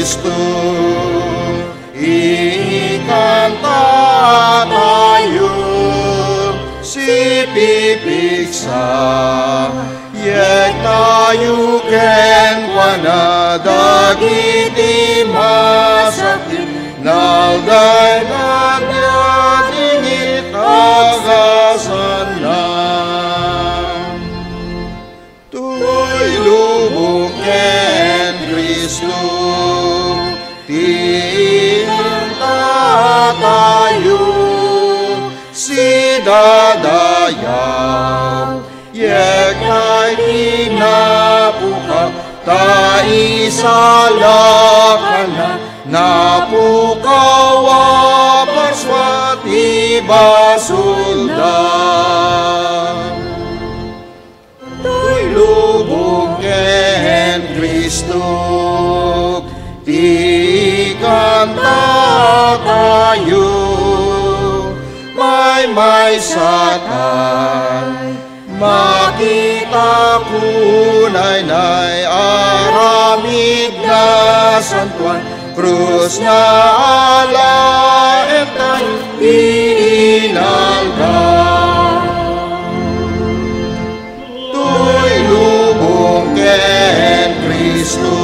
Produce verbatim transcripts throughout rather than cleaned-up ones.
Kristo, ikanta tayo, sipipigsa, yegtayo kenkuana dagiti masakit, naldaynadna dingit a kasanna. Toy lubong ken Kristo, ti ikanta tayo, sidadayaw, yegtay ti napukaw, ta isalakanna, napukaw a Pasua ti basolda. Toy lubong ken Kristo, ti ikanta tayo, maymaysa tay makita, kunaynay aramid nga santoan, krus nga alaen tay ti inaldaw. Toy lubong ken Kristo,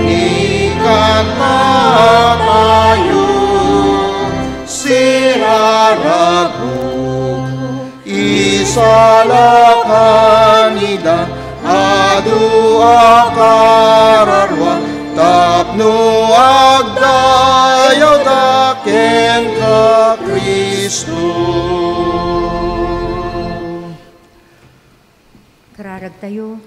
ikanta tayo, siraragok, isalakan ida, adu a kararua, tapno agdayawda kenka, Kristo. Kararagtayo,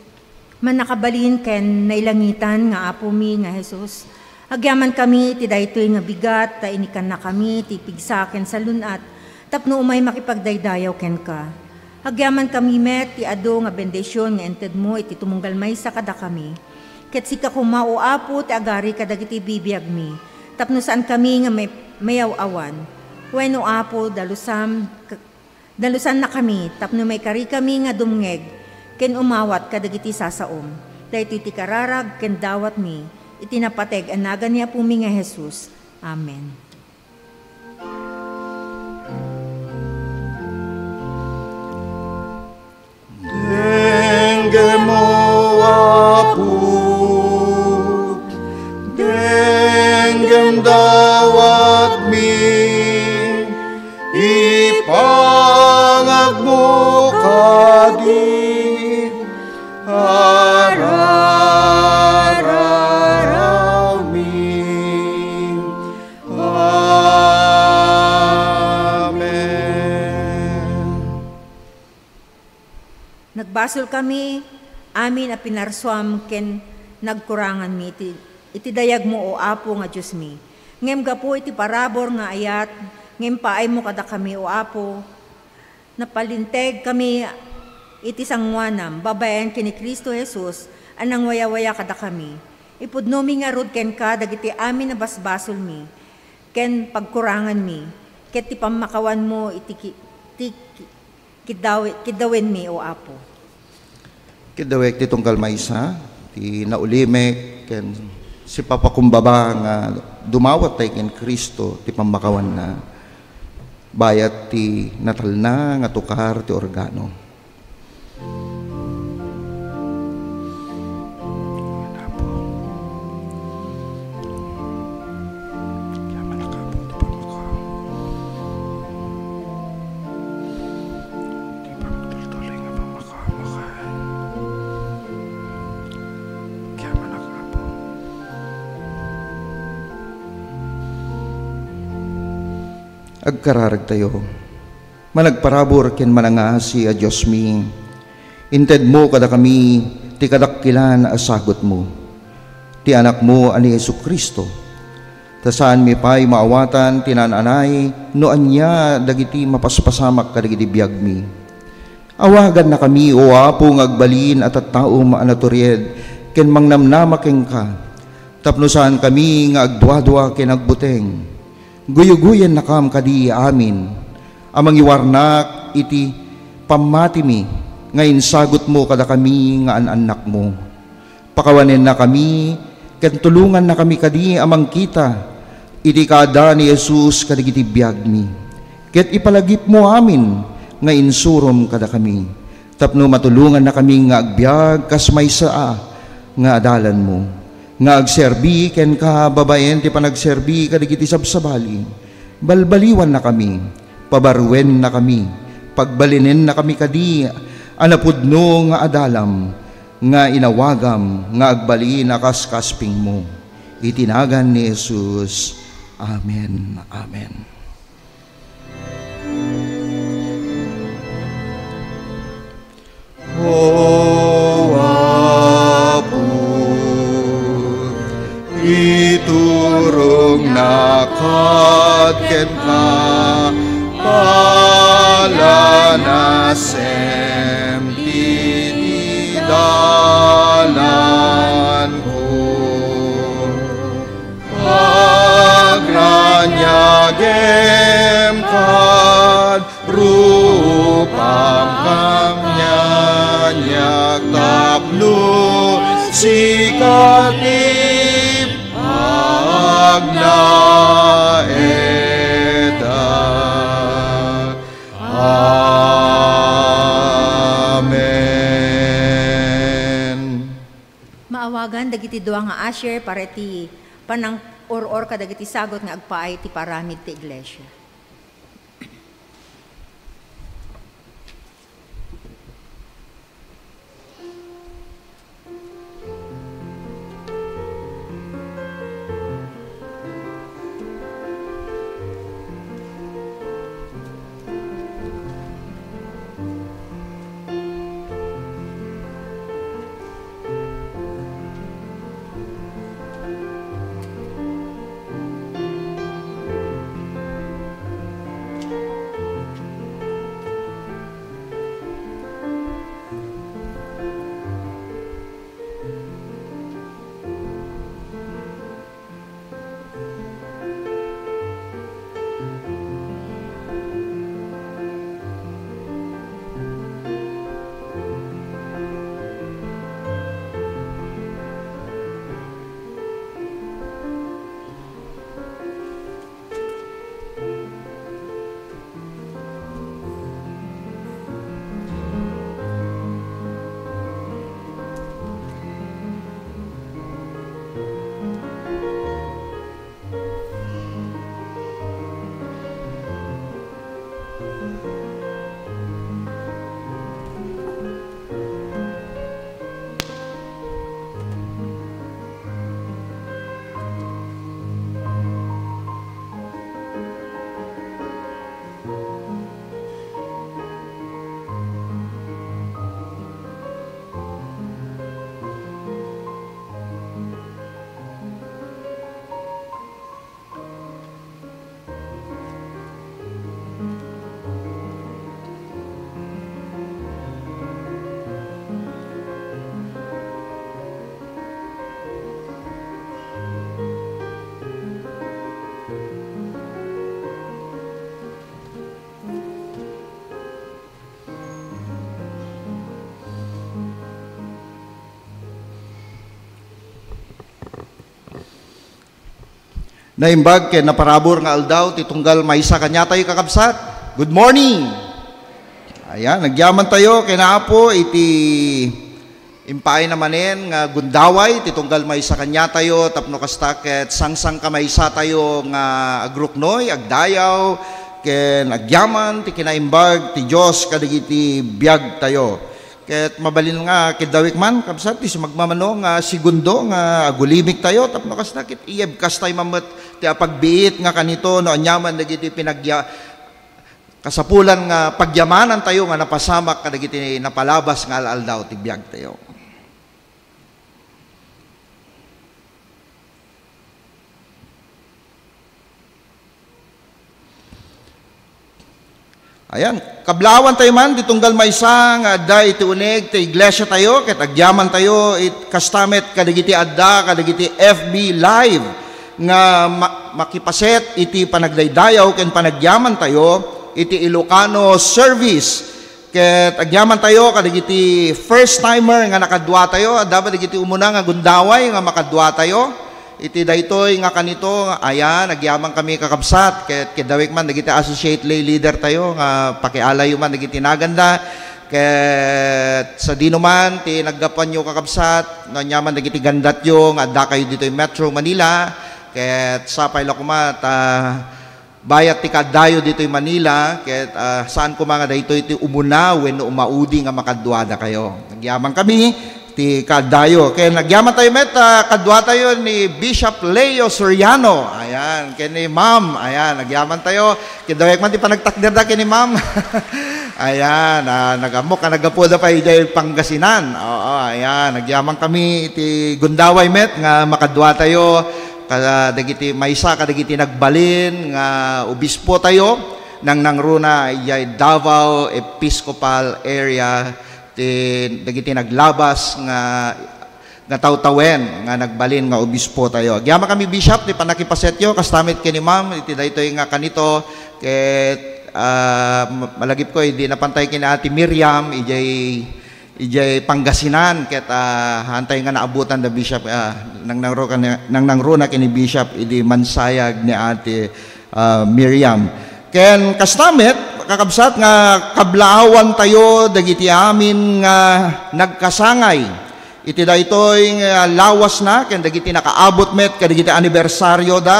mannakabalin ken nailangitan nga Apomi nga Jesus, agyamankami iti daytoy nga bigat ta inikannakami ti pigsa ken salun-at tapno umay makipagdaydayaw kenka. Agyamankami met ti adu nga bendision nga intedmo iti tumunggal maysa kadakami. Ket sika koma, O Apo, ti agari kadagiti bibiagmi, tapno saankami nga may-, mayaw-awan. Wen, O Apo, dalusam, Dalosannakami tapno maikarikami nga dumngeg ken umawat kadagiti sasaom. Daytoy ti kararag ken dawatmi iti napateg a nagan ni Apomi nga Jesus. Amen. Denggem, O Apo, denggem dawatmi, ipangagmo kadi arararawmi. Amen. Nagbasolkami amin a pinarsuam ken nagkuranganmi iti, iti dayagmo, O Apo nga Diosmi. Ngem gapu iti parabur nga ayat, nga impaaymo kadakami, O Apo, napalintegkami iti sangoanam babaen ken ni Cristo Jesus a nangwayawaya kadakami. Ipudnomi ngarud kenka dagiti amin a basbasolmi ken pagkuranganmi, ket ti pammakawanmo iti ki-, ti ki-, Kiddawi-, kiddawenmi, O Apo. Kiddawek ti tunggal maysa, ti naulimek ken sipapakumbaba nga dumawat tay ken Cristo ti pammakawanna, bayat ti natalna nga tukar ti organo. Apo. Yamanak, Apo, ti pamaka-, ti pamagtultuloy nga pamaka-, maka-, yamanak, Apo. Agkararagtayo. Managparabur ken manangaasi a Diosmi, intedmo kadakami ti kadakkelan a sagutmo, ti Anakmo a ni Jesu-Cristo, ta saanmi pay maawatan ti naan-anay no ania dagiti mapaspasamak kadagiti biagmi. Awagannakami, O Apo, nga agbalin a tattaom a naturied ken mangnamnama kenka, tapno saankami nga agduadua ken agbuteng. Guyuguyennakam kadi amin a mangiwarnak iti pammatimi nga insagutmo kadakami nga an-annakmo. Pakawanennakami ken tulongannakami kadi a mangkita iti kaada ni Jesus kadagiti biagmi. Ket ipalagipmo amin nga insurom kadakami, tapno matulongannakami nga agbiag kas maysa a nga adalanmo, nga agserbi kenka babaen ti panagserbi kadagiti sabsabali. Balbaliwannakami, pabarruennakami, pagbalinennakami kadi a napudno nga adalam, nga inawagam nga agbalin a kaskaspingmo. Iti nagan ni Jesus. Amen. Amen. O Apo, iturongnak kenka, palanasem ti dalanko. Agraniagem kad rupam kanianiak tapno sika ti pagnaedak. Amen. Maawagan dagiti dua nga usher para iti panang-or-or kadagiti sagut nga agpaay iti paramid ti iglesia. Naimbag ken naparabur nga aldaw ti tunggal maysa kaniatayo, kakabsat. Good morning! Ayan, nagyamantayo ken Apo iti impaayna manen nga gundaway ti tunggal maysa kaniatayo tapno kasta ket sangsangkamaysatayo nga agruknoy, agdayaw, ken agyaman ti kinaimbag ti Dios kadagiti biagtayo. Ket mabalin nga kiddawek man, kabsat, ti sumagmamano nga segundo nga agulimiktayo tapno kasta ket iyebkastayo man met ti apagbiit nga kanito no aniaman dagiti pinagya-, kasapulan nga pagyamanantayo nga napasamak kadagiti napalabas nga al-aldaw ti biagtayo. Ayan, kablawantayo man ti tunggal maysa nga adda iti uneg ti iglesiatayo, ket agyamantayo it-, kasta met kadagiti adda kadagiti F B Live nga ma-, makipaset iti panagdaydayaw ken panagyamantayo iti Ilocano service. Ket agyamantayo kadagiti first timer nga nakaduatayo, adda met dagiti umuna nga gundaway nga makaduatayo. Iti daytoy nga kanito, ayan, agyaman kami, kakabsat, ket kiddawek man dagiti associate lay leader tayo nga pakialayo man dagiti naganda. Ket sadino man ti naggapuanyo, kakabsat, no ania man dagiti gandatyo nga adda kayo ditoy Metro Manila, ket sapay la koma ta bayat ti kaaddayo ditoy Manila, ket, ah, saan koma nga daytoy ti umuna wenno umaudi nga makaduada kayo. Agyaman kami ti kaaddayo. Ken agyaman tayo met, ah, kaduatayo ni Bishop Leo Soriano. Ayan, ken ni Ma'am. Ayan, agyaman tayo. Kiddawek man ti panagtakderda ken ni Ma'am. Ayan, ah, nagammok a naggapuda pay idiay Pangasinan. Oo, ayan, agyaman kami iti gundaway met nga makaduatayo. Kadagiti maysa kadagiti nagbalin nga obispo tayo, nangnangruna idiay Davao Episcopal Area, ti dagiti naglabas nga, nga tawtawen nga nagbalin nga obispo tayo. Agyaman kami, Bishop, ti pannakipasetyo, kasta met ken ni Ma'am, iti daytoy nga kanito, ket, ah, ma-, malagipko, idi napantay ken ni Ate Miriam, idiay idiay Pangasinan, ket, ah, haantay nga naabutan da Bishop, ah, nangnangro-, nangnangruna ken ni Bishop idi mansayag ni Ate, ah, Miriam. Ken kasta met, kakabsat, nga kablaawan tayo dagiti amin nga nagkasangay iti daytoy nga lawasna ken dagiti nakaabut met kadagiti anibersarioda,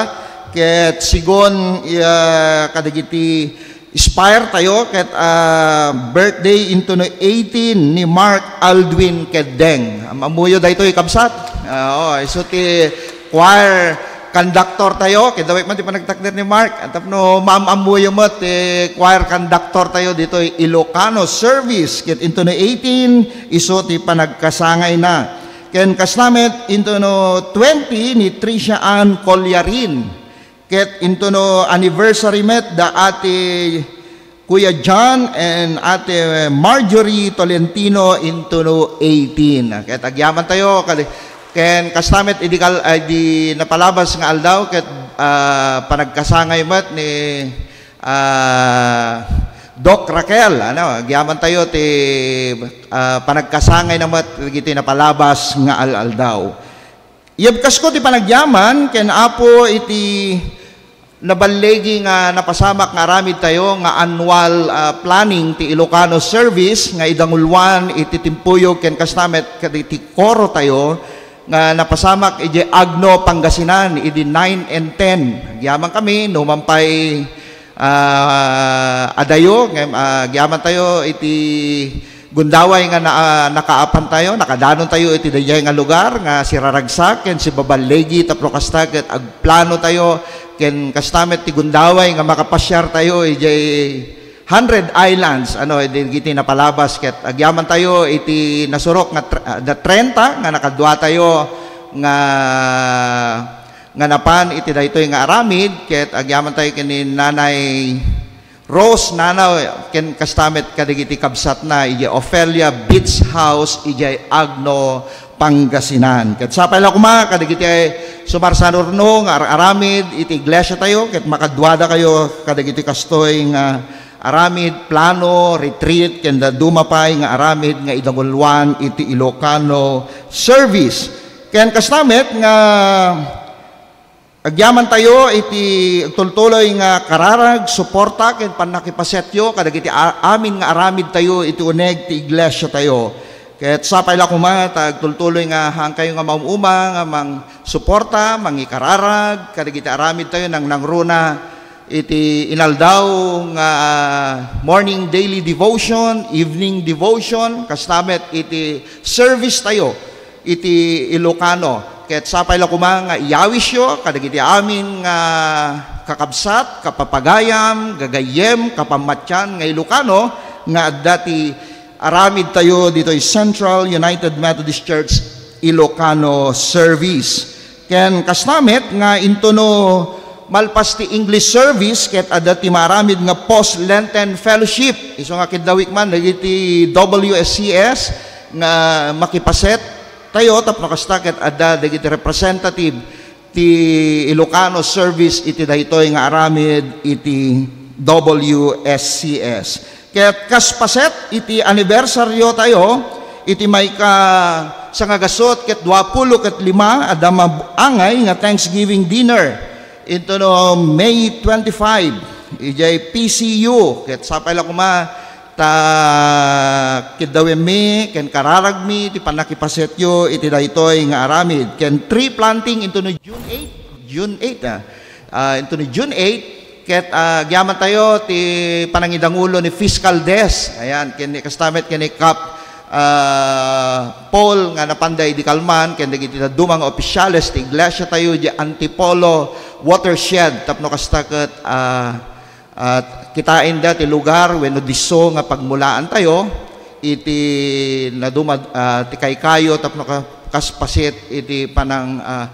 ket sigun, ah, kadagiti Inspire tayo ket, ah, birthday intono eighteen ni Mark Aldwin Keddeng. Am-, ammoyo daytoy, kabsat? Ah, oo, isu ti choir conductor tayo. Kiddawek man ti panagtakder ni Mark. Tapno maam-ammoyo met ti choir conductor tayo ditoy Ilocano service. Ket intono eighteen, isu ti panagkasangayna. Ken kasta met, intono twenty ni Tricia Ann Collarin. Ket intono anniversary met da Ate Kuya John and Ate Marjorie Tolentino intono eighteen. Ket agyaman tayo, kadi-, ken kasta met idi kal-, ay, di napalabas nga aldaw, ket, ah, panagkasangay met ni, ah, Doc Raquel, ano, agyaman tayo ti, ah, panagkasangayna met dagiti napalabas nga al-aldaw. Iyebkasko ti panagyaman ken Apo iti naballigi nga napasamak nga aramid tayo nga annual, ah, planning ti Ilocano service nga idanguluan iti timpuyog ken kasta met kadagiti koro tayo nga napasamak idiay Agno, Pangasinan, idi nine and ten. Agyaman kami, no man pay, ah, adayo, ngem, ah, agyaman tayo iti gundaway nga na-, ah, nakaapan tayo, nakadanon tayo iti daydiay nga lugar nga siraragsak ken sibaballigi tapno kasta ket agplano tayo ken kasta met ti gundaway nga makapasiar tayo idiay Hundred Islands, ano, dagiti napalabas ket agyaman tayo iti nasurok nga tr-, ah, da trenta nga nakadua tayo nga, nga napan iti daytoy nga aramid ket agyaman tayo ken ni Nanay Rose Nanaw, ken kasta met kadagiti kabsatna idiay Ofelia Beach House idiay Agno, Pangasinan. Ket sapay la koma kadagiti sumarsanurno nga ar-aramid iti iglesia tayo, ket makaduada kayo kadagiti kastoy nga aramid, plano, retreat, ken dadduma pay nga aramid nga idanguluan iti Ilocano service. Ken kasta met nga agyaman tayo iti agtultuloy nga kararag, suporta, ken pannakipasetyo kadagiti a-, amin nga aramid tayo iti uneg ti iglesia tayo. Ket sapay la koma ta agtultuloy nga haan kayo nga maum-uma nga mangsuporta, mangikararag kadagiti aramid tayo nangnangruna iti inaldaw nga, ah, morning daily devotion, evening devotion, kasta met iti service tayo iti Ilocano. Ket sapay la koma nga iyawisyo kadagiti amin nga kakabsat, kapapagayam, gagayyem, kapammatian nga Ilocano nga adda ti aramid tayo ditoy Central United Methodist Church Ilocano Service. Ken kasta met nga intono malpas ti English service ket adda ti maaramid nga post-Lenten fellowship. Isu nga kiddawek man dagiti W S C S nga makipaset tayo tapno kasta ket adda dagiti representative ti Ilocano service iti daytoy nga aramid iti W S C S. Ket kas paset iti anibersaryo tayo, iti maika sangagasut ket duapulo ket lima, adda maangay nga Thanksgiving dinner into no May twenty-five, idiay P C U. Ket sapay la koma ta kiddawenmi ken kararagmi ti pannakipasetyo iti daytoy nga aramid ken tree planting into no June eight, June eight, ah, ah, into ni June eight, ket, ah, agyamantayo ti panangidangulo ni Fiscal Desk. Ayan, ken ni, kasta met ken ni Kap, ah, Paul nga napanda idi kalman, ken dagiti dadduma nga opisyales ti iglesia tayo, di Antipolo Watershed, tapno kasta ket, ah, ah, kitaenda ti lugar wenno disso nga pagmulaan tayo iti naduma, ah, ti kaykayo tapno ka-, kas paset iti panang, ah,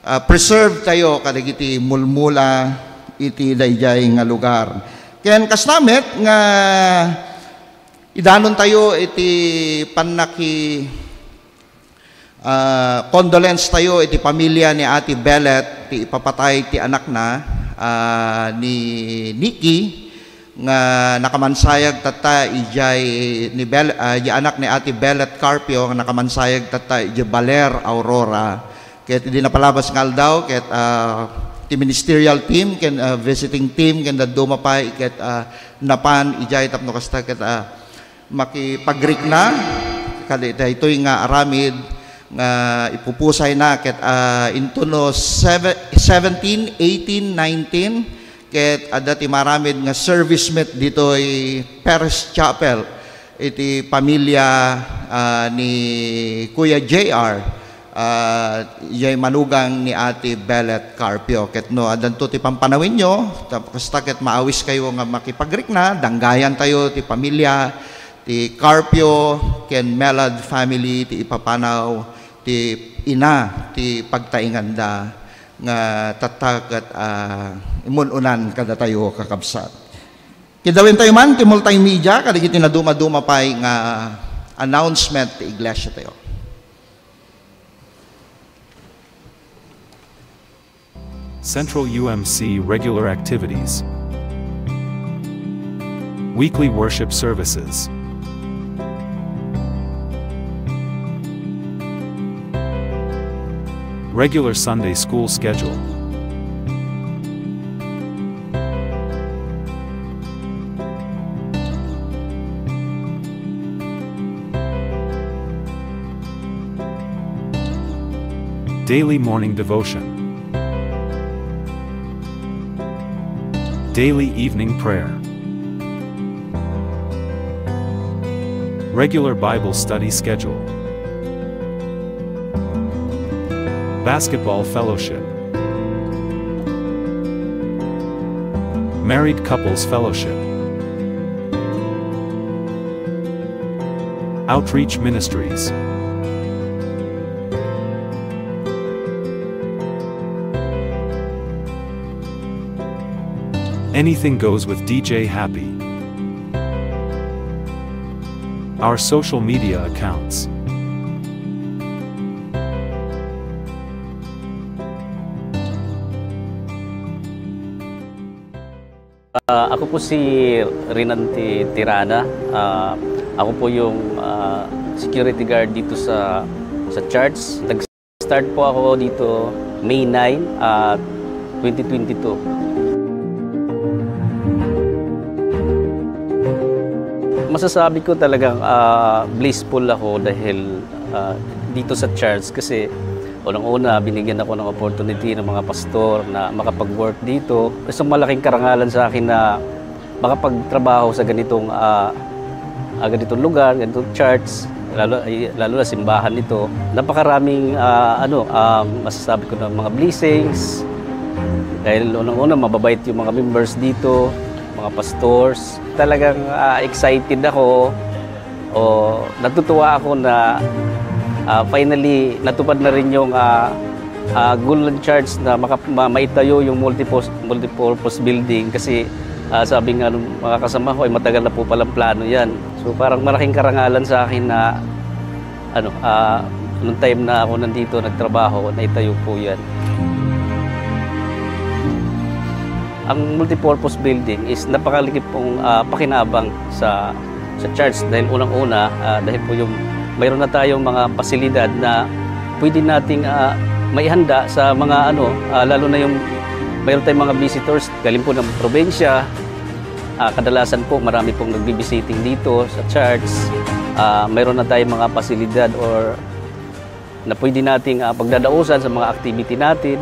ah, preserve tayo kadagiti mulmula iti daydiay nga lugar. Ken kasta met nga idanon tayo iti pannaki-, ah, condolence tayo iti pamilya ni Ate Belet ti ipapatay ti anakna, ah, ni Nikki nga nakamansayag tatta idiay ni Bel-, ah, idiay anak ni Ate Belet Carpio nga nakamansayag tatta idiay Baler, Aurora. Ket idi napalabas nga aldaw, ket, ah, ti ministerial team, ken, ah, visiting team, ken dadduma pay, ket, ah, napan idiay tapno kasta, ket, ah, makipagrikna, kadaytoy nga aramid nga ipupusayna, ket, ah, into no seve-, seventeen, eighteen, nineteen, ket adda ti maramid nga service met ditoy Paris Chapel. Iti pamilya, ah, ni Kuya J R, ah, jay manugang ni Ate Belet Carpio. Ket no, addanto ti pampanawenyo, ta-, kasta ket maawiskayo nga makipagrikna, danggayantayo ti pamilya, ti Carpio ken Melad family, ti ipapanaw, ti ina, ti pagtainganda, nga tatta ket, ah, imun-unan kadatayo, kakabsat. Kidawentayo man ti multimedia kadagiti naduma-duma pay nga announcement ti iglesia tayo. Central U M C regular activities. Weekly worship services. Regular Sunday school schedule. Daily morning devotion. Daily evening prayer. Regular Bible study schedule. Basketball fellowship. Married couples fellowship. Outreach ministries. Anything goes with D J Happy. Our social media accounts. Ah, ako po si Renan Ti-, Tirana. Ah, ako po yung, ah, security guard dito sa, sa church. Nag-start po ako dito May nine, ah, twenty twenty-two. Masasabi ko talagang, ah, blissful ako dahil, ah, dito sa church kasi unang-una, binigyan ako ng opportunity ng mga pastor na makapag-work dito. Isang malaking karangalan sa akin na makapagtrabaho sa ganitong, ah, ah, ganitong lugar, ganitong church, lalo, ay, lalo na simbahan nito. Napakaraming, ah, ano, ah, masasabi ko na mga blessings. Dahil unang-una, mababait yung mga members dito, mga pastors. Talagang, ah, excited ako. O, natutuwa ako na, ah, finally natupad na rin yung, ah, ah, goal ng church na maka-, ma-, maitayo yung multipos-, multipurpose building kasi, ah, sabi nga ng mga kasama ko ay matagal na po palang plano yan. So, parang malaking karangalan sa akin na, ano, ah, nung time na ako nandito nagtrabaho, naitayo po yan. Ang multipurpose building is napakalaki pong, ah, pakinabang sa, sa church dahil unang-una, ah, dahil po yung mayroon na tayong mga pasilidad na pwede nating, ah, maihanda sa mga ano, ah, lalo na yung mayroon tayong mga visitors galing po ng probinsya. Ah, kadalasan po marami pong nagbibisiting dito sa church. Ah, mayroon na tayong mga pasilidad or na pwede nating, ah, pagdadausan sa mga activity natin.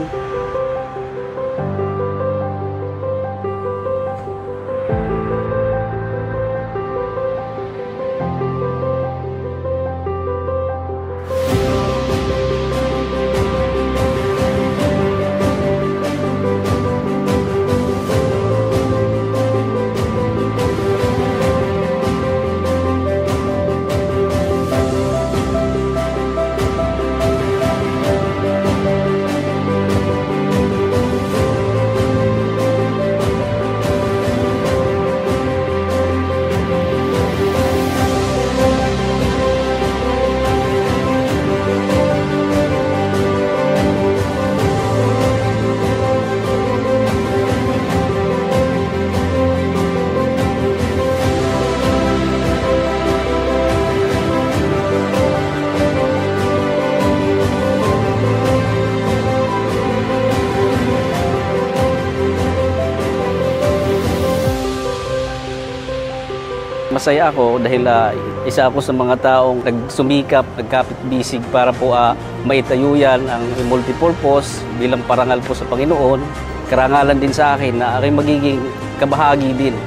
Masaya ako dahil, ah, isa ako sa mga taong nagsumikap, nagkapit-bisig para po, ah, maitayo yan ang multipurpose bilang parangal po sa Panginoon. Karangalan din sa akin na ako'y magiging kabahagi din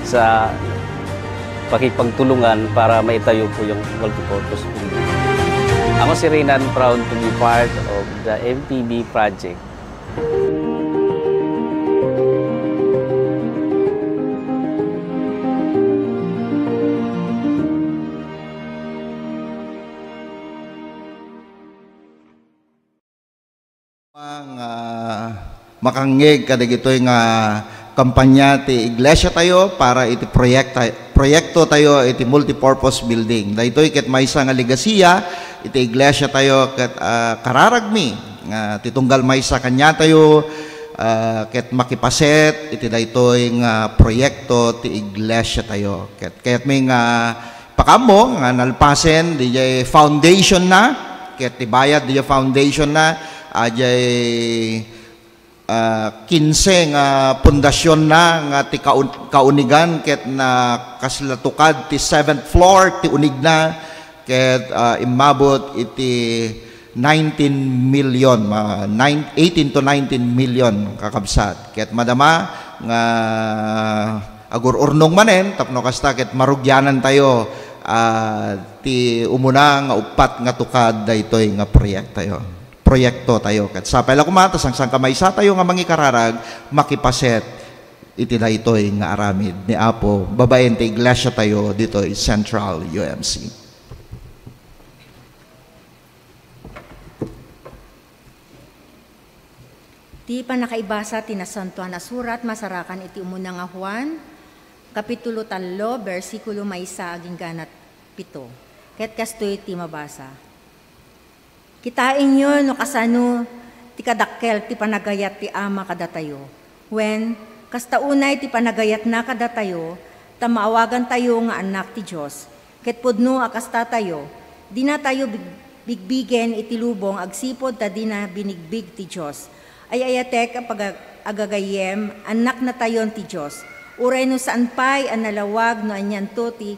sa pakipagtulungan para maitayo po yung multipurpose building. Ako si Renan, proud to be part of the M P B project. Nga makangngeg kadagitoy nga kampanya ti iglesia tayo para iti proyekta-, proyekto tayo iti multipurpose building. Daytoy ket maysa nga legasiya iti iglesia tayo ket, ah, kararagmi nga ti tunggal maysa kaniatayo, ah, ket makipaset iti daytoy nga proyekto ti iglesia tayo. Ket kayatmi nga pakaammo nga nalpasen diay foundation na, ket ti bayad diay foundation na, adiay, ah, kinse nga pundasyon na nga ti kaun-, kaunigan ket na kasla tukad ti seventh floor ti unigna ket, ah, immabot iti nineteen million, ma-, nine, eighteen to nineteen million, kakabsat. Ket madama nga agur-urnong manen tapno kasta ket marugianan tayo, ah, ti umuna nga uppat nga tukad daytoy nga proyektayo, proyekto tayo. Ket sapay la koma ta sangsankamaysa tayo nga mangikararag, makipaset iti daytoy nga aramid ni Apo babaen ti iglesia tayo ditoy Central U M C. Ti pannakaibasa ti Nasantoan a Surat masarakan iti umuna nga Juan, kapitulo tallo, bersikulo maysa agingga pito. Ket kastoy ti mabasa, "Kitaenyo no kasano ti kadakkel ti panagayat ti Ama kadatayo. Wen, kasta unay ti panagayatna kadatayo, ta maawagantayo nga annak ti Dios." Ket pudno a kastatayo, dinatayo big-, bigbigen iti lubong agsipud ta dina binigbig ti Dios. Ay-ayatek a paga-, agagayyem, annaknatayon ti Dios. Uray no saan pay a nalawag no anianto ti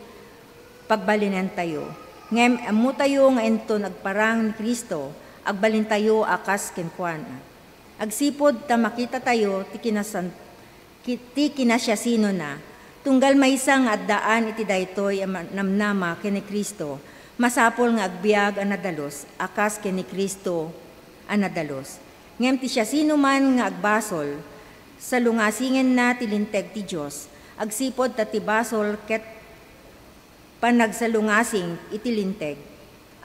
pagbalinentayo. Ngem ammotayo nga inton agparang ni Cristo, agbalintayo a kas kenkuana. Agsipud ta makitatayo ti kinasan-, ki-, ti kinasiasinona, tunggal maysa nga addaan iti daytoy a ma-, namnama ken ni Cristo, masapul nga agbiag a nadalus a kas ken ni Cristo a nadalus. Ngem ti siasinoman nga agbasol, salungasingenna ti linteg ti Dios, agsipud ta ti basol ket panagsalungasing iti linteg.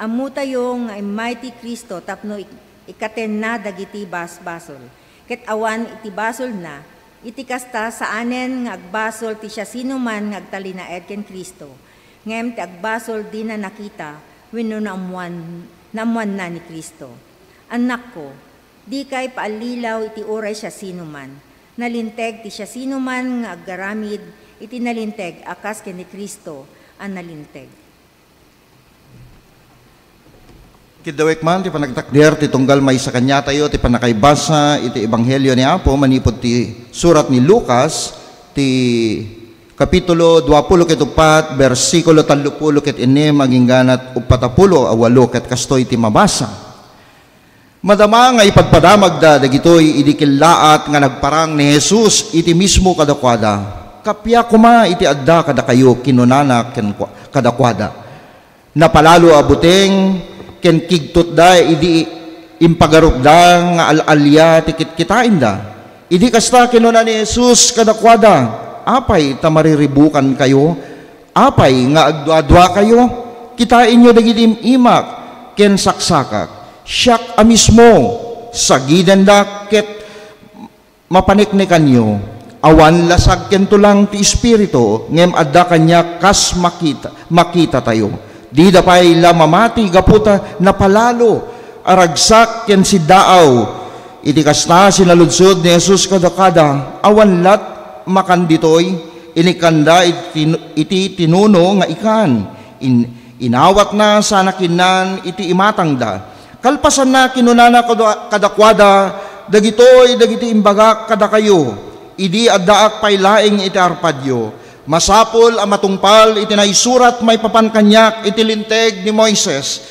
Ammotayo nga immay ti Cristo tapno ik-, ikkatenna dagiti basbasol, ket awan iti basolna. Iti kasta, saanen nga agbasol ti siasinoman nga agtalinaed ken Cristo, ngem ti agbasol dina nakita wenno naammuan-, naammuanna ni Cristo. Annakko, dikay paallilaw iti uray siasinoman. Nalinteg ti siasinoman nga aggaramid iti nalinteg a kas ken ni Cristo a nalinteg. Kiddawek man ti panagtakder ti tunggal maysa kaniatayo ti pannakaibasa iti Ebanghelio ni Apo manipud ti surat ni Lucas, ti kapitulo dua pulo ket uppat, bersikulo tallo pulo ket innem agingganat uppat a pulo a walo, ket kastoy ti mabasa. Madama nga ipadpadamagda dagitoy idi kellaat nga nagparang ni Jesus iti mismo kadakuada. "Kappia koma iti adda kadakayo," kinunana ken-, kadakuada. Napalalo a buteng ken kigtotda idi impagarupda nga al-alia ti kitkitaenda. Idi kasta, kinuna ni Jesus kadakuada, "Apay ta mariribukankayo? Apay nga agduaduakayo? Kitaenyo dagiti im-imak ken saksakak. Siak a mismo. Sagidendak ket mapaneknekanyo. Awan lasag ken tulang ti Espiritu, ngem adda kaniak kas makita, makitatayo. Dida pay la mamati gapu ta napalalo a ragsak ken siddaaw." Iti kasta, sinaludsod ni Jesus kadakuada, "Awan lat makan ditoy?" Inikkanda iti, iti tinuno nga ikan. In-, inawatna sana kinnan iti imatangda. Kalpasanna, kinunana kada-, kadakuada, "Dagitoy dagiti imbagak kadakayo idi addaak pay laeng iti arpadyo. Masapul a matungpal iti naisurat maipapan kaniak iti Linteg ni Moises,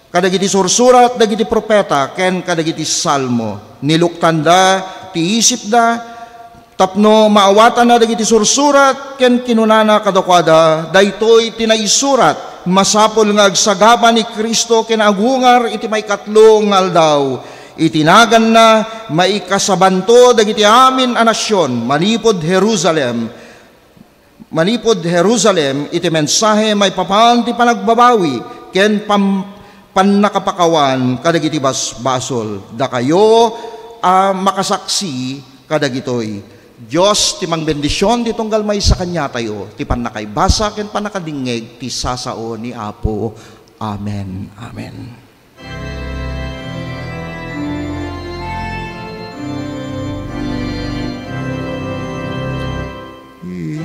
kadagiti sursurat dagiti profeta, ken kadagiti Salmo." Niluktanda ti isipda tapno maawatanna dagiti sursurat ken kinunana kadakuada, "Daytoy ti naisurat: Masapul nga agsagaba ni Cristo ken agungar iti maikatlo nga aldaw. Iti naganna, maikasabanto dagiti amin a nasion manipud Jerusalem." Manipud Jerusalem iti mensahe maipapan ti panagbabawi ken pam-, pannakapakawan kadagiti basbasol. Dakayo a makasaksi kadagitoy. Dios ti mangbendision ti tunggal maysa kaniatayo, ti pannakaibasa ken pannakadingngeg ti sasao ni Apo. Amen. Amen.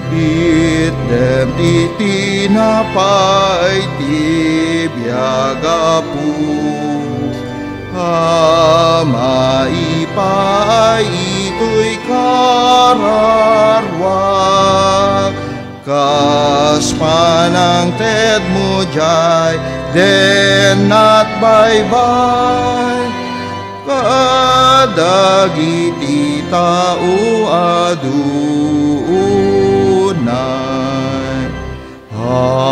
Itdem ti tinapay ti biag, Apo, a maipaay itoy kararuak. Kas panangtedmo diay dennat baybay kadagiti tao a dunay. Amen.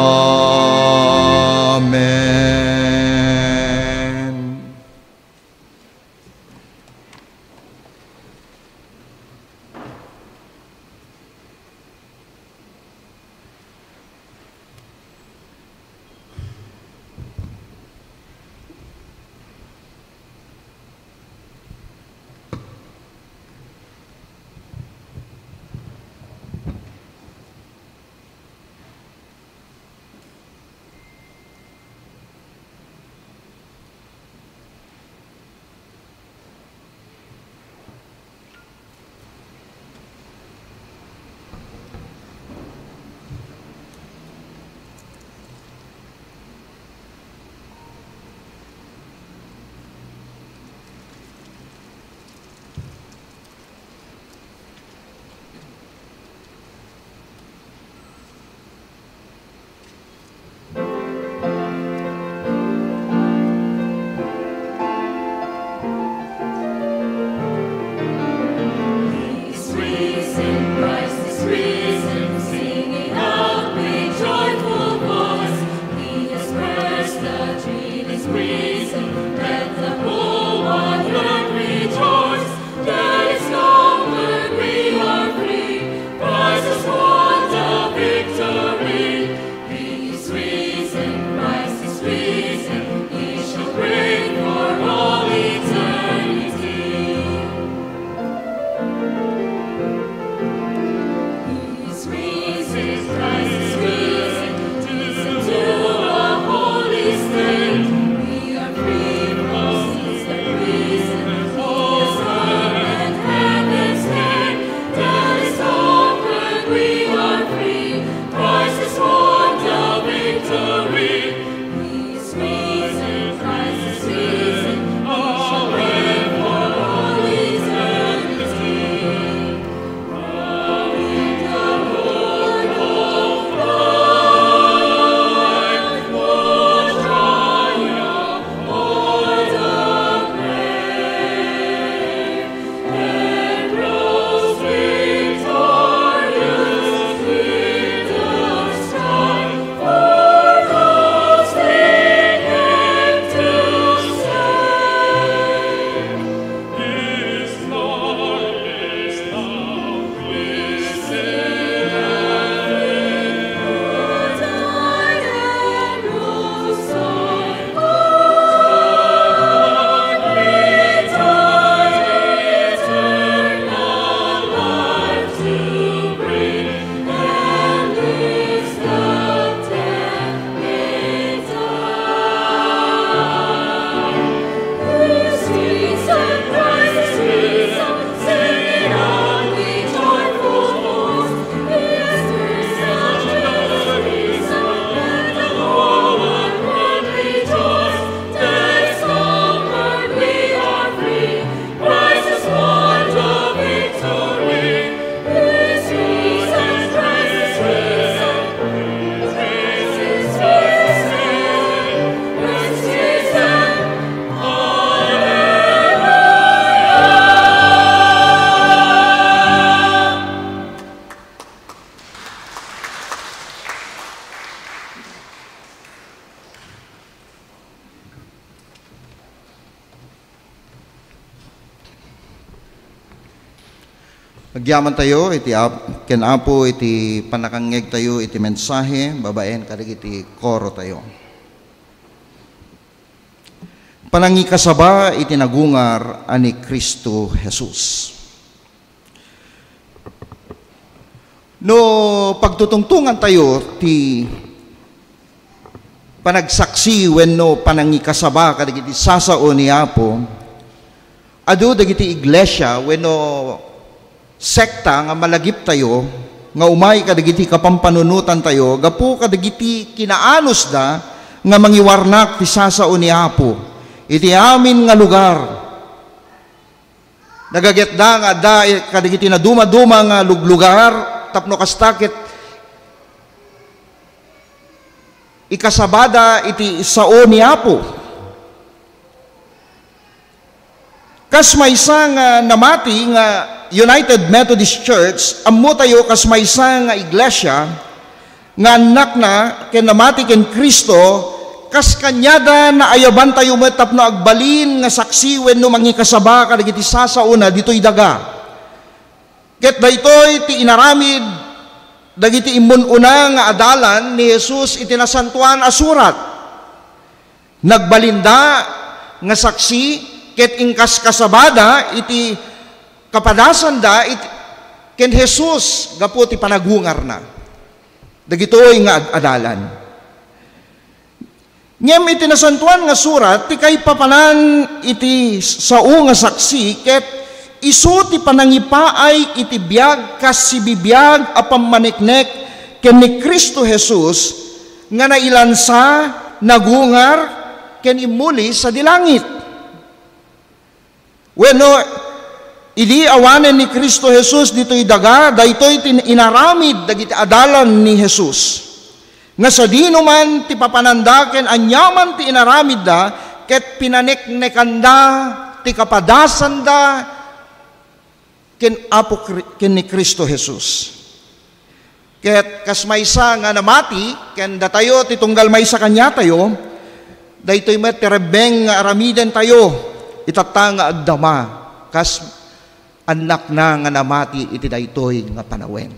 Agyamantayo iti Ap-, ken Apo iti pannakangngegtayo iti mensahe babaen kadagiti korotayo. Panangikasaba iti nagungar a ni Cristo Jesus. No pagtutungtungantayo ti panagsaksi wenno panangikasaba kadagiti sasao ni Apo, adu dagiti iglesia wenno sekta nga malagiptayo nga umay kadagiti kapampanunotantayo gapu kadagiti kinaanusda nga mangiwarnak ti sasao ni Apo iti amin nga lugar. Nagagetda nga adda kadagiti nadumaduma nga luglugar tapno kasta ket ikasabada iti sao ni Apo. Kas maysa nga namati nga United Methodist Church, ammotayo kas maysa nga iglesia nga annakna ken namati ken Cristo, kas kaniada naayabantayo met tapno agbalin nga saksi wenno mangikasaba kadagiti sasaona ditoy daga. Ket daytoy ti inaramid dagiti immun-una nga adalan ni Jesus iti Nasantoan a Surat. Nagbalinda nga saksi ket inkaskasabada iti kapadasanda it-, ken Jesus gapu ti panagungarna. Dagitoy nga ad-adalan. Ngem iti Nasantoan nga Surat, ti kaipapanan iti sao nga saksi ket isu ti panangipaay iti biag kas sibibiag a pammaneknek ken ni Cristo Jesus nga nailansa, nagungar, ken immuli sadi langit. Wenno, idi awanen ni Cristo Jesus ditoy daga, daytoy ti inaramid dagiti adalan ni Jesus. Nga sadino man ti papananda ken aniaman ti inaramidda, ket pinaneknekanda ti kapadasanda ken Apo Cri-, ken ni Cristo Jesus. Ket kas maysa nga namati, ken datayo ti tunggal maysa kaniatayo, daytoy met ti rebbeng nga aramidentayo itatta nga agdama kas annakna nga namati iti daytoy nga panawen.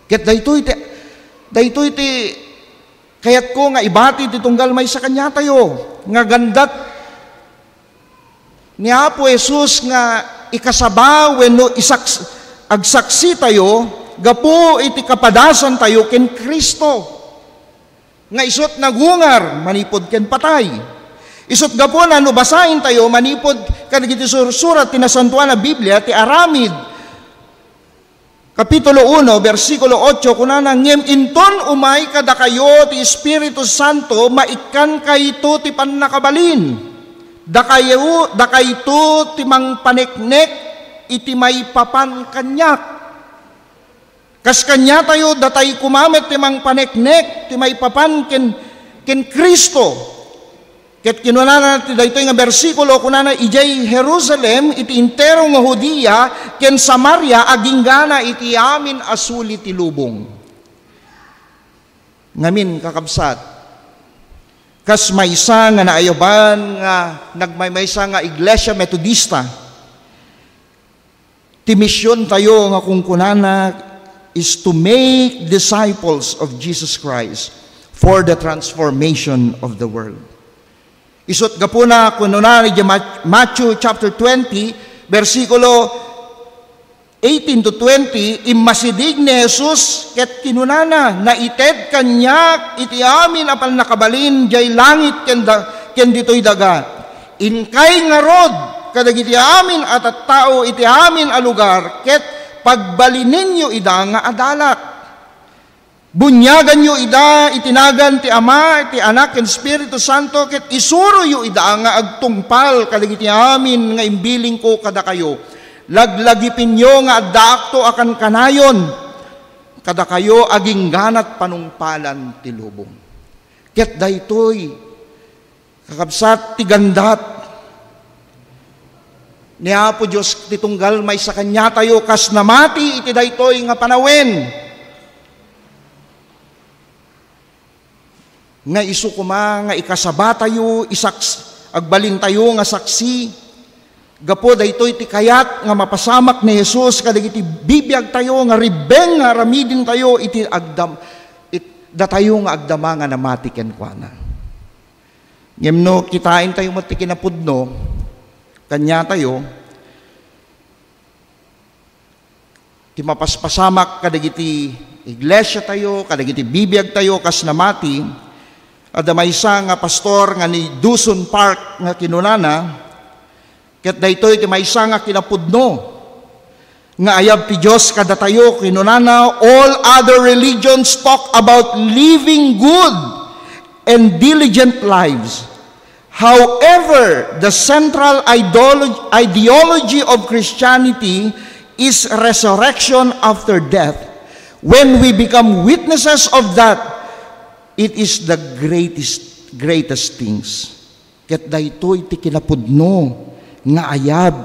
Ket daytoy ti, daytoy ti kayatko nga ibati ti tunggal maysa kaniatayo, nga gandat ni Apo Jesus nga ikasaba wenno isaks-, agsaksitayo gapu iti kapadasantayo ken Cristo. Nga isut nagungar manipud ken patay. Isut gapuna no basaentayo manipud kadagiti sursurat ti Nasantoan a Biblia ti aramid Kapitulo uno, bersikulo otso, kunana, "Ngem inton umay kadakayo ti Espiritu Santo, maikkankayto ti pannakabalin. Dakayo, dakayto ti mangpaneknek iti maipapan kaniak." Kas kaniatayo, datay koma met ti mangpaneknek ti maipapan ken, ken Cristo. Ket kinunana ti daytoy nga bersikulo, kunana, "Idiay Jerusalem, iti entero nga Judea ken Samaria, aginggana iti amin a suli ti lubong." Ngamin, kakabsat, kas maysa nga naayaban nga nagmaymaysa nga Iglesia Metodista, ti misiontayo nga kunkunana is to make disciples of Jesus Christ for the transformation of the world. Isut gapuna, kunana ni Mat-, Matthew chapter twenty, bersikulo eighteen to twenty, immasidig ni Jesus ket kinunana, "Naited kaniak iti amin a pannakabalin diay langit ken da-, ken ditoy daga. Inkay ngarud kadagiti amin a tattao iti amin a lugar ket pagbalininyo ida nga adalak. Buniaganyo ida iti nagan ti Ama, ti Anak, ken Espiritu Santo, ket isuroyo ida nga agtungpal kadagiti amin nga imbilingko kadakayo. Laglagipenyo nga addaakto a kankanayon kadakayo agingganat panungpalan ti lubong." Ket daytoy, kakabsat, ti gandat ni Apo Dios ti tunggal maysa kaniatayo kas namati iti daytoy nga panawen. Nga isu koma nga ikasabatayo, isaks-, agbalintayo nga saksi, Gapu daytoy ti kayat nga mapasamak ni Jesus kadagiti bibiagtayo nga ribbeng nga aramidentayo iti agdam-, it-, datayo nga agdama nga namati kenkuana. Ngem no kitaentayo met ti kinapudno, kaniatayo, ti mapaspasamak kadagiti iglesiatayo, kadagiti bibiagtayo kas namati, adda maysa nga pastor nga ni Dusun Park nga kinunana, ket daytoy ti maysa nga kinapudno nga ayab ti Dios kadatayo, kinunana, "All other religions talk about living good and diligent lives. However, the central ideolo-, ideology of Christianity is resurrection after death. When we become witnesses of that, it is the greatest, greatest things." Ket daytoy ti kinapudno nga ayab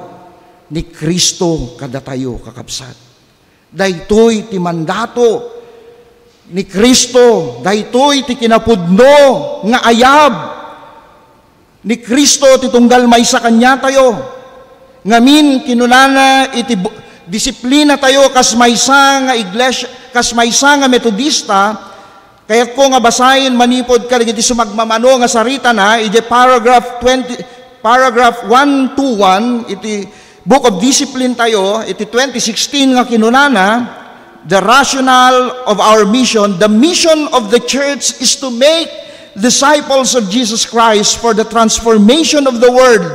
ni Cristo kadatayo, kakabsat. Daytoy ti mandato ni Cristo, daytoy ti kinapudno nga ayab ni Cristo ti tunggal maysa kaniatayo. Ngamin, kinunana iti bu-, disiplinatayo kas maysa nga iglesia, kas maysa nga Metodista, kayatko nga basaen manipud kadagiti sumagmamano nga saritana, iti paragraph twenty, paragraph one two one, iti Book of Discipline tayo, iti twenty sixteen nga kinunana, "The rationale of our mission, the mission of the church is to make disciples of Jesus Christ for the transformation of the world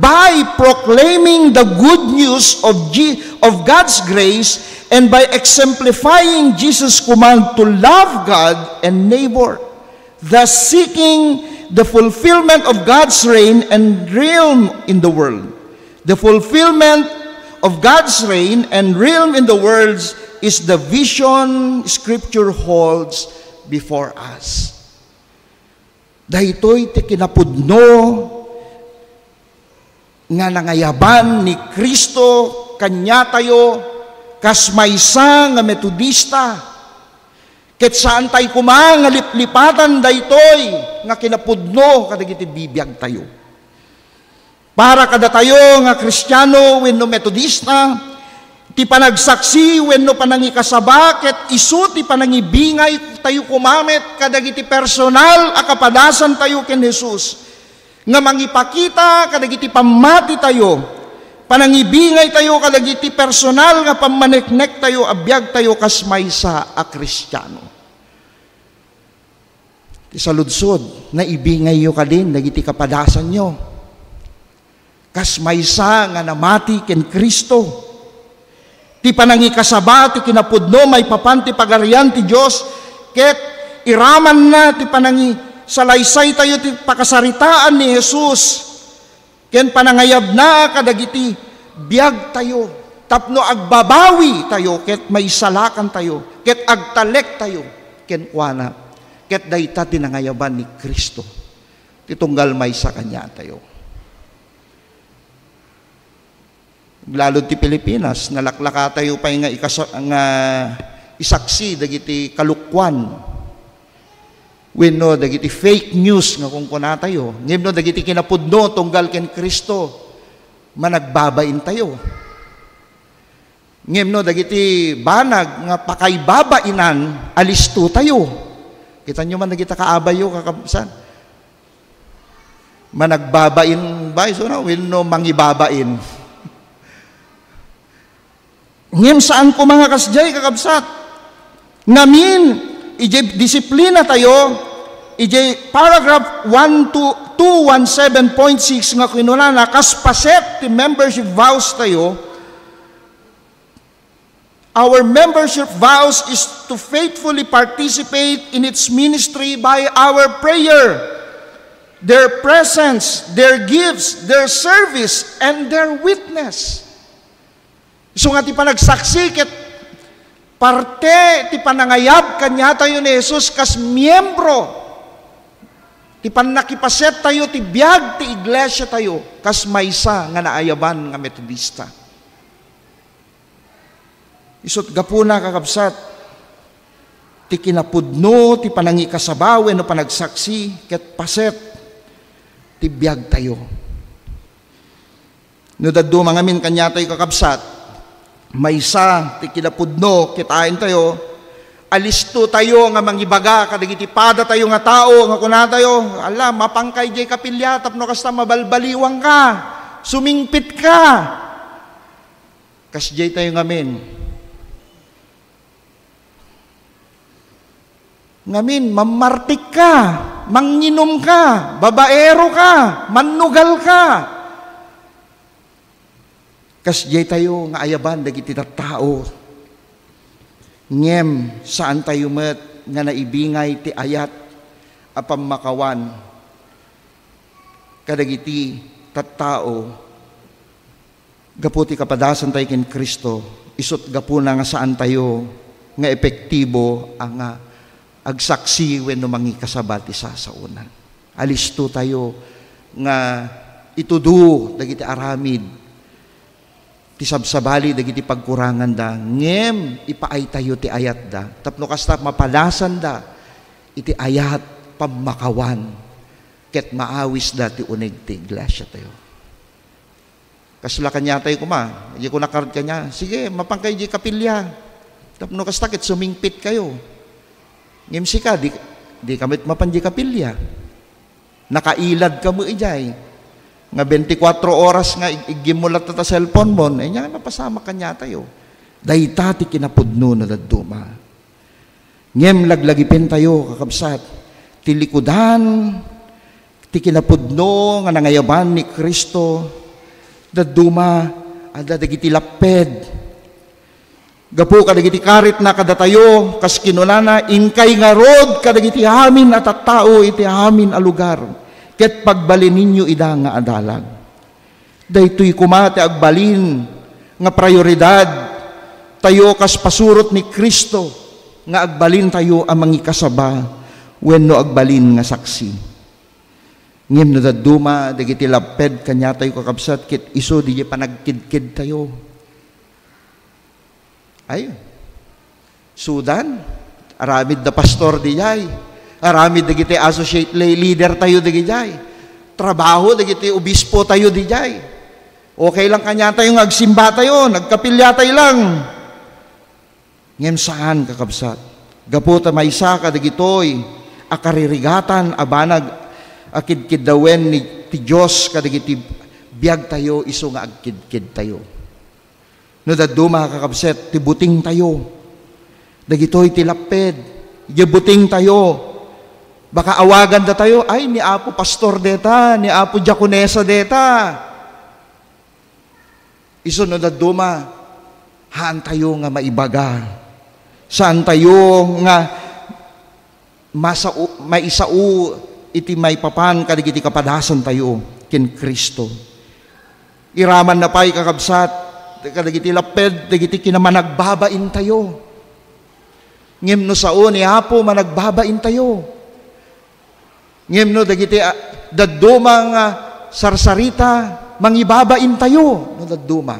by proclaiming the good news of Je-, of God's grace and by exemplifying Jesus' command to love God and neighbor, thus seeking the fulfillment of God's reign and realm in the world." The fulfillment of God's reign and realm in the world is the vision Scripture holds before us. Daytoy ti kinapudno nga nangayaban ni Cristo kaniatayo kas maysa nga Metodista. Ket saantay koma nga liplipatan daytoy nga kinapudno kadagiti bibiagtayo. Para kadatayo nga Kristiano wenno Metodista, ti panagsaksi wenno panangikasaba ket isu ti panangibingay tayo koma met kadagiti personal a kapadasan tayo ken Jesus nga mangipakita kadagiti pammati tayo, panangibingay tayo kadagiti personal nga pammaneknek tayo a biag tayo kas maysa a Kristiano. Ti saludsod, naibingayyo kadin dagiti kapadasanyo kas maysa nga namati ken Cristo? Ti panangikasaba ti kinapudno maipapan ti Pagarian ti Dios, ket iramanna ti panangisalaysaytayo ti pakasaritaan ni Jesus ken panangayabna kadagiti biagtayo tapno agbabawi tayo ket maisalakan tayo ket agtalek tayo kenkuana. Ket dayta ti nangayaban ni Cristo ti tunggal maysa kaniatayo. Aglalud ti Pilipinas, nalaklakatayo pay nga ikasa-, nga isaksi dagiti kalukkuan wenno dagiti fake news nga kunkunatayo. Ngem no dagiti kinapudno tunggal ken Cristo, managbabaintayo. Ngem no dagiti banag nga pakaibabainan, alistotayo. Kitanyo man dagita kaabayyo, kakabsat. Managbabain ba isuna wenno mangibabain? Ngem saan koma nga kasdiay, kakabsat. Ngamin, idiay disiplina tayo, idiay paragraph one two, two one seven point six nga kinunana, kas paset ti membership vows tayo, our membership vows is to faithfully participate in its ministry by our prayer, their presence, their gifts, their service, and their witness. Isu nga ti panagsaksi ket parte ti panangayab kaniatayo ni Jesus kas miyembro ti pannakipaset tayo ti biag ti iglesia tayo kas maysa nga naayaban nga Metodista. Isut' gapuna, kakabsat, ti kinapudno ti panangikasaba wenno panagsaksi ket paset ti biagtayo. No dadduma ngamin kaniatayo, kakabsat, maysa ti kinapudno, kitaentayo, alistotayo nga mangibaga kadagiti padatayo nga tao nga kunatayo, "Ala, mapankay diay kapilya tapno kasta mabalbaliwangka, sumingpitka." Kasdiaytayo ngamin. Ngamin, mammartikka, manginumka, babaeroka, mannugalka. Kasdiaytayo nga ayaban dagiti tattao. Ngem saantayo met nga naibingay ti ayat a pammakawan kadagiti tattao. Gapu ti kapadasantayo ken Cristo, isut' gapuna nga saantayo nga epektibo a nga agsaksi wenno mangikasaba ti sasaona. Alistotayo nga itudo dagiti aramid ti sabsabali dagiti pagkuranganda, ngem ipaaytayo ti ayatda tapno kasta mapadasanda iti ayat, pammakawan, ket maawisda ti uneg ti iglesiatayo. Kasla kaniatayo koma, di ko nakarod kania, "Sige, mapankay di kapilya. Tapno kasta ket sumingpitkayo. Ngem sika, di, di ka met mapan di kapilya. Nakailad ka met idiay. Nga bentikwatro oras nga ig-, iggim mo latta ta cellphone mo, eh, nia nga napasamak kaniatayo." Dayta ti kinapudno no dadduma. Ngem laglagipentayo, kakabsat, ti likudan ti kinapudno nga nangayaban ni Cristo. Dadduma, adda dagiti lapped. Gapu kadagiti karitna kadatayo, kas kinunana, "Inkay ngarud kadagiti amin a tattao iti amin a lugar, ket pagbalininyo ida nga adalag." Daytoy koma ti agbalin nga prioridad tayo kas pasurot ni Cristo, nga agbalin tayo a mangikasaba wenno agbalin nga saksi. Ngem no dadduma dagiti lapped kaniatayo, kakabsat, ket isu diay panagkidkidtayo. Ay, sudan, aramid da pastor diay, aramid dagiti associate lay leader tayo diay, trabaho dagiti obispo tayo diay. Okay lang kaniatayo nga agsimba tayo, nagkapilya tayo lang. Ngem saan, kakabsat. Gapu ta maysa kadagitoy a karirigatan a banag a kidkiddawen ni, ti Dios kadagiti biag tayo isu nga agkidkid tayo. No dadduma, kakabsat, ti buting tayo. Dagitoy ti lapped, diay buting tayo. Baka awagan da tayo, "Ay, ni Apo Pastor deta, ni Apo Diakonesa deta." Isu no dadduma, haan tayo nga maibaga. Saan tayo nga masao-, maisao iti maipapan kadagiti kapadasan tayo ken Cristo. Iraman na pay, kakabsat, kadagiti lapped, dagiti kinamanagbabain tayo. Ngem no sao ni Apo, managbabain tayo. Ngem no dagiti, ah, dadduma nga sarsarita, mangibabain tayo no dadduma.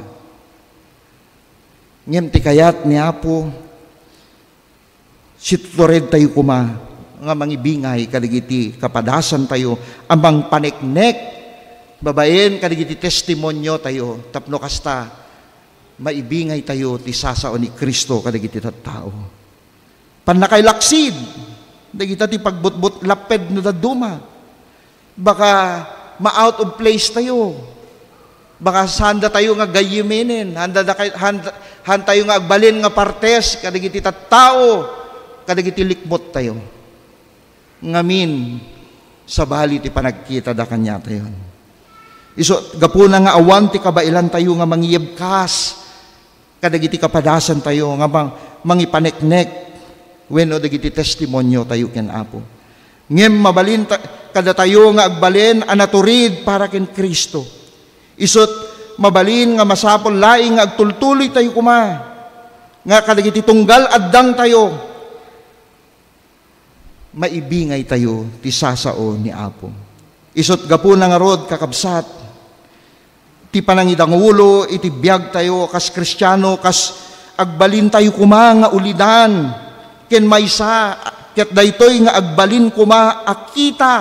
Ngem ti kayat ni Apo, situtured tayo koma nga mangibingay kadagiti kapadasan tayo a mangpaneknek babaen kadagiti testimonio tayo, tapno kasta, maibingay tayo ti sasao ni Cristo kadagiti tattao. Pannakailaksid, dagita ti pagbutbut lapped no dadduma. Baka ma-out of place tayo. Baka sanda tayo nga gayyemenen, handa da kay-, handa, han tayo nga agbalin nga partes kadagiti tattao, kadagiti likmot tayo. Ngamin, sabali ti panagkita da kaniatayon. Isu, gapuna nga awan ti kabaelan tayo nga mangiyebkas kadagiti kapadasan tayo nga mang-, mangipaneknek wenno dagiti testimonio tayo ken Apo. Ngem mabalin ta-, kadatayo nga agbalin a naturid para ken Cristo. Isut, mabalin nga masapul laeng nga agtultuloy tayo koma nga kadagiti tunggal addang tayo, maibingay tayo ti sasao ni Apo. Isut gapuna ngarud, kakabsat, ti panangidangulo iti biag tayo kas Kristiano, kas agbalin tayo koma nga ulidan ken maysa, ket daytoy nga agbalin koma a kita,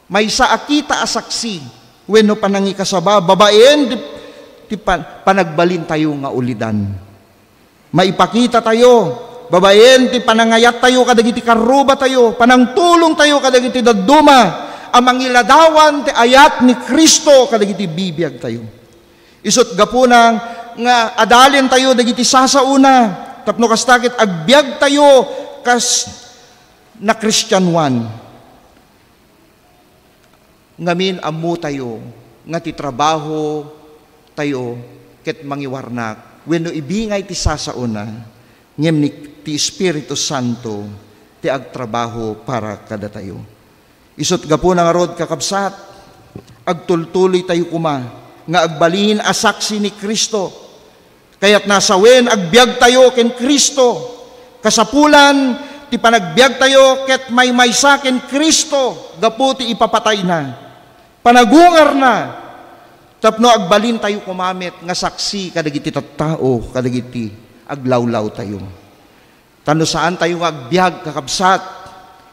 maysa a kita a saksi wenno panangikasaba, babaen ti, ti pan-, panagbalintayo nga ulidan. Maipakitatayo, babaen ti panangayattayo kadagiti karrubatayo, panangtulongtayo kadagiti dadduma a mangiladawan ti ayat ni Cristo kadagiti bibiagtayo. Isut' gapuna nga adalentayo dagiti sasaona, tapno kasta ket agbiagtayo kas nakristianoan. Ngamin, ammotayo nga ti trabahotayo ket mangiwarnak wenno ibingay ti sasaona, ngem ni, ti Espiritu Santo ti agtrabaho para kadatayo. Isut' gapuna ngarud, kakabsat, agtultuloytayo koma nga agbalin a saksi ni Cristo. Kayatna a sawen, agbiagtayo ken Cristo. Kasapulan ti panagbiagtayo ket maymaysa ken Cristo gapu ti ipapatayna, panagungarna, tapno agbalintayo koma met nga saksi kadagiti tattao, kadagiti aglawlawtayo. Ta no saantayo nga agbiag, kakabsat,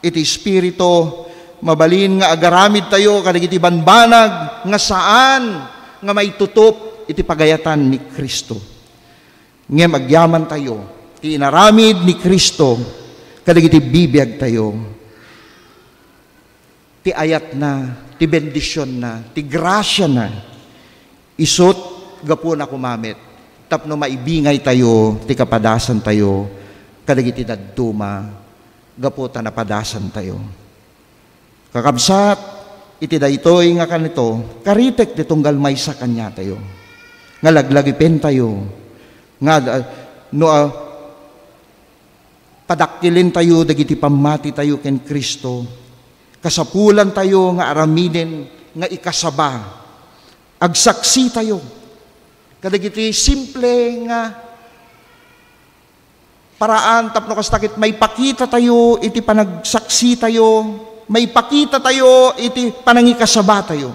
iti Espiritu, mabalin nga agaramidtayo kadagiti banbanag nga saan nga maitutup iti pagayatan ni Cristo. Ngem agyamantayo ti inaramid ni Cristo kadagiti bibiagtayo. Ti ayatna, ti bendisionna, ti grasiana, isut' gapuna koma met tapno maibingaytayo ti kapadasantayo kadagiti dadduma gapu ta napadasantayo. Kakabsat, iti daytoy nga kanito, karitek ti tunggal maysa kaniatayo nga laglagipentayo nga, ah, no, ah, padakkilentayo dagiti pammatitayo ken Cristo. Kasapulantayo nga aramiden nga ikasaba, agsaksitayo kadagiti simple nga paraan tapno kasta ket maipakitatayo iti panagsaksitayo, maipakitatayo iti panangikasabatayo.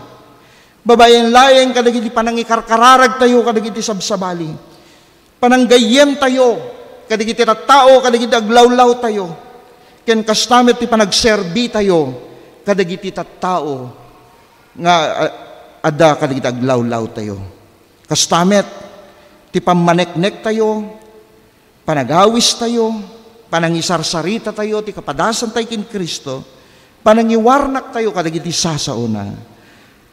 Babaen laeng kadagiti panangikarkararagtayo kadagiti sabsabali. Pananggayyemtayo kadagiti tattao, kadagiti aglawlawtayo, ken kasta met ti panagserbitayo kadagiti tattao nga, ah, adda kadagiti aglawlawtayo. Kasta met ti pammaneknektayo, panagawistayo, panangisarsaritayo ti kapadasantayo ken Cristo, panangiwarnaktayo kadagiti sasaona.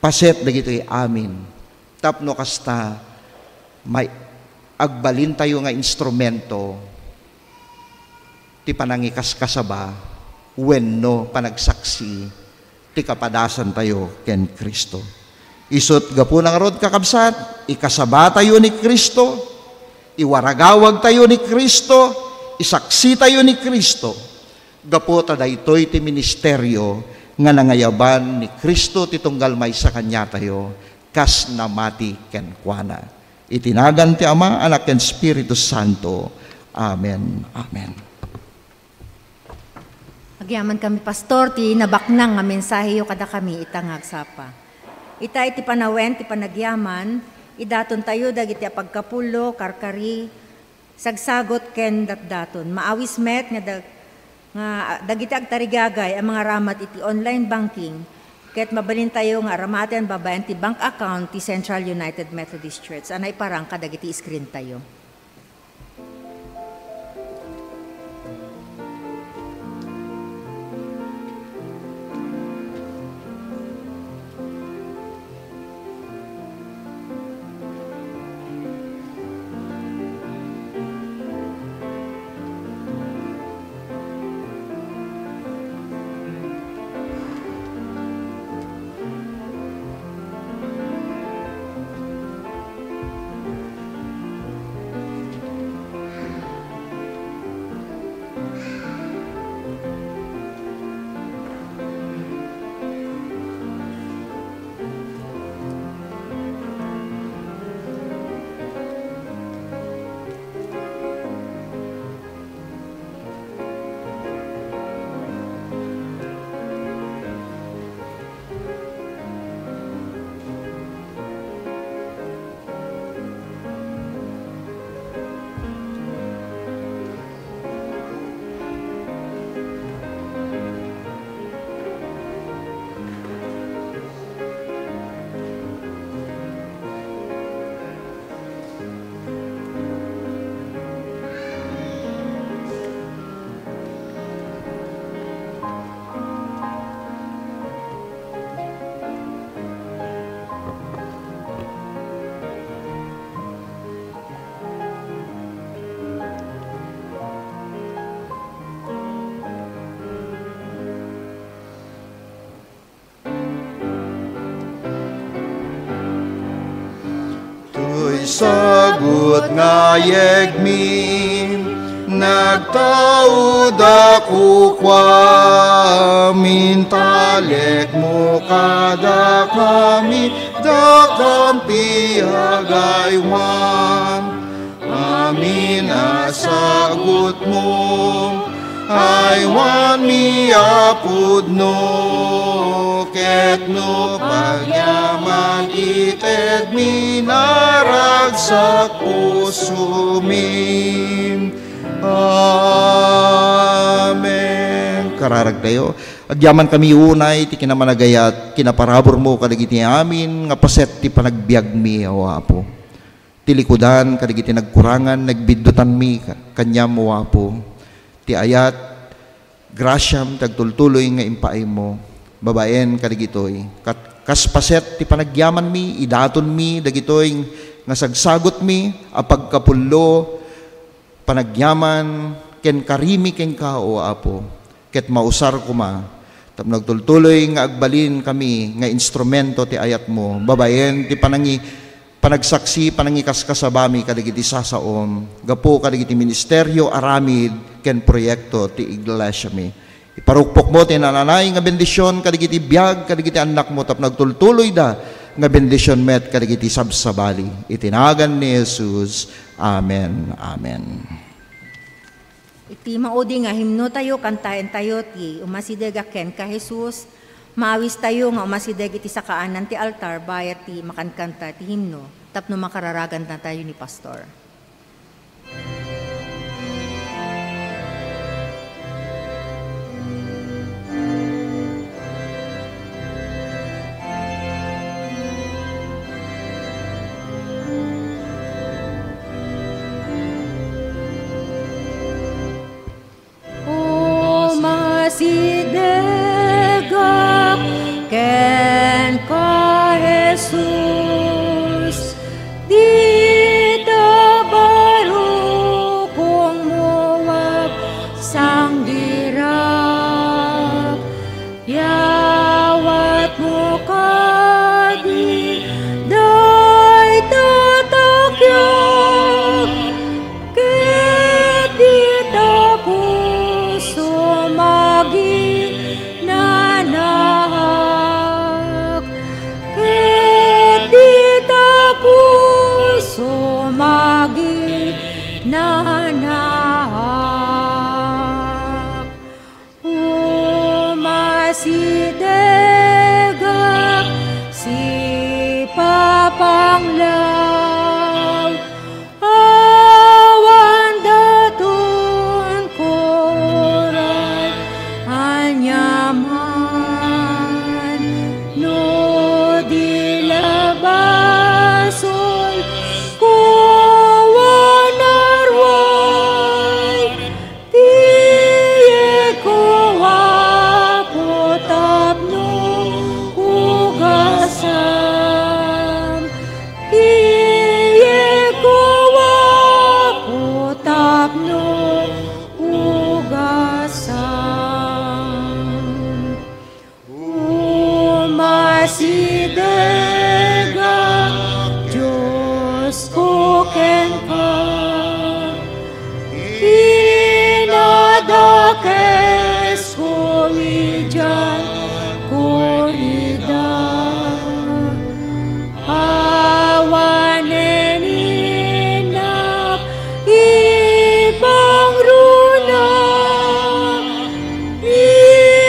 Paset dagitoy amin. Tapno kasta, may-, agbalintayo nga instrumento ti panangikaskasaba wenno panagsaksi ti kapadasantayo ken Cristo. Isut' gapuna ngarud, kakabsat, ikasabatayo ni Cristo, iwaragawagtayo ni Cristo, isaksitayo ni Cristo, gapu ta daytoy ti ministerio nga nangayaban ni Cristo ti tunggal maysa kaniatayo kas namati kenkuana. Iti nagan ti Ama, Anak, ken Espiritu Santo. Amen. Amen. Agyamankami, Pastor, ti nabaknang nga mensaheyo kadakami ita nga agsapa. Ita iti panawen ti panagyaman, idatontayo dagiti apagkapullo, karkari, sagsagut ken datdaton. Maawis met nga dag-, nga dagiti agtarigagay a mangaramat iti online banking ket mabalintayo nga aramaten babaen ti bank account ti Central United Methodist Church a naiparang kadagiti screen tayo. Sagut nga yegmi, nagtaudak ukuam, intalekmo kadakami, dakam ti agaywan. Amin a sagutmo, aywanmi a pudno, ket no pagyaman itedmi, naragsak pusomi. Amen. Kararagtayo, agyaman kami unay ti kinamanagayat, kinaparaburmo kadagiti amin nga paset ti panagbiagmi, O Apo. Ti likudan kadagiti nagkurangan, nagbiddutanmi ka-, kaniam, O Apo. Ti ayat, grasiam ti agtultuloy nga impaaymo babaen kadagitoy. Kat-, kas paset ti panagyamanmi, idatonmi dagitoy nga sagsagutmi a pagkapullo, panagyaman, ken karimi kenka, O Apo, ket mausar koma tapno agtultuloy nga agbalin kami nga instrumento ti ayatmo babaen ti panangi-, panagsaksi, panangikaskasabami kadagiti sasaom gapu kadagiti ministerio, aramid, ken proyekto ti iglesiami. Iparukpokmo ti nananay nga bendision kadagiti biag kadagiti annakmo tapno agtultuloyda nga bendision met kadagiti sabsabali. Iti nagan ni Jesus. Amen. Amen. Iti maudi nga himnotayo, kantaentayo ti Umasidegak Kenka, Jesus. Maawistayo nga umasideg iti sakaanan ti altar bayat ti makankanta ti himno tapno makararagannatayo ni Pastor. Umasidegak kenka, Jesus, dita barukongmo agsangdirak. Yawatmo kadi dayta takiak, ket dita pusom aginanaak, ket dita pusom aginanaak. Umasidegak, sipapanglaw, awan daton kuray aniaman, no di la basol, kuan a ruay, Tiyeko, Apo, tapno ugasam. Tiyeko, Apo, tapno ugasam. Umasidegak, Diosko, kenka, pinadakesko idiay kurida. Awanen innak ipangruna,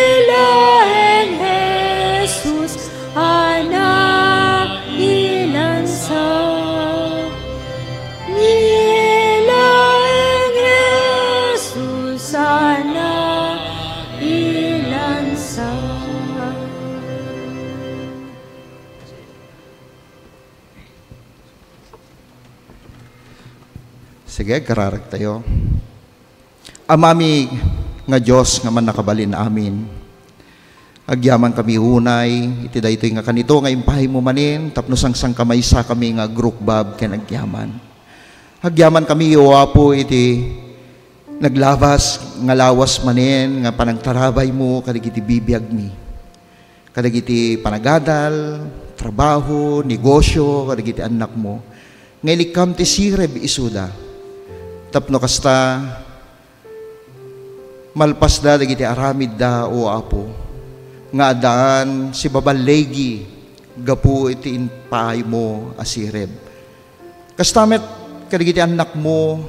ilaeng Jesus a nailansa. Ilaeng Jesus a nailansa. Sige, agkararagtayo. Amami nga Dios nga Mannakabalin-amin, agyaman kami unay iti daytoy nga kanito nga impaaymo manen tapno sangsangkamaysa kami nga agrukbab ken agyaman. Agyaman kami, O Apo, iti naglabas nga lawas manen nga panangtarabaymo kadagiti bibiagmi. Kadagiti panagadal, trabaho, negosyo, kadagiti annakmo. nga inikkam ti sirib isuda. Tapno kasta, malpasda dagiti aramidda, O Apo, nga addaan sibaballigi gapu iti impaaymo a sirib. Kasta met kadagiti annakmo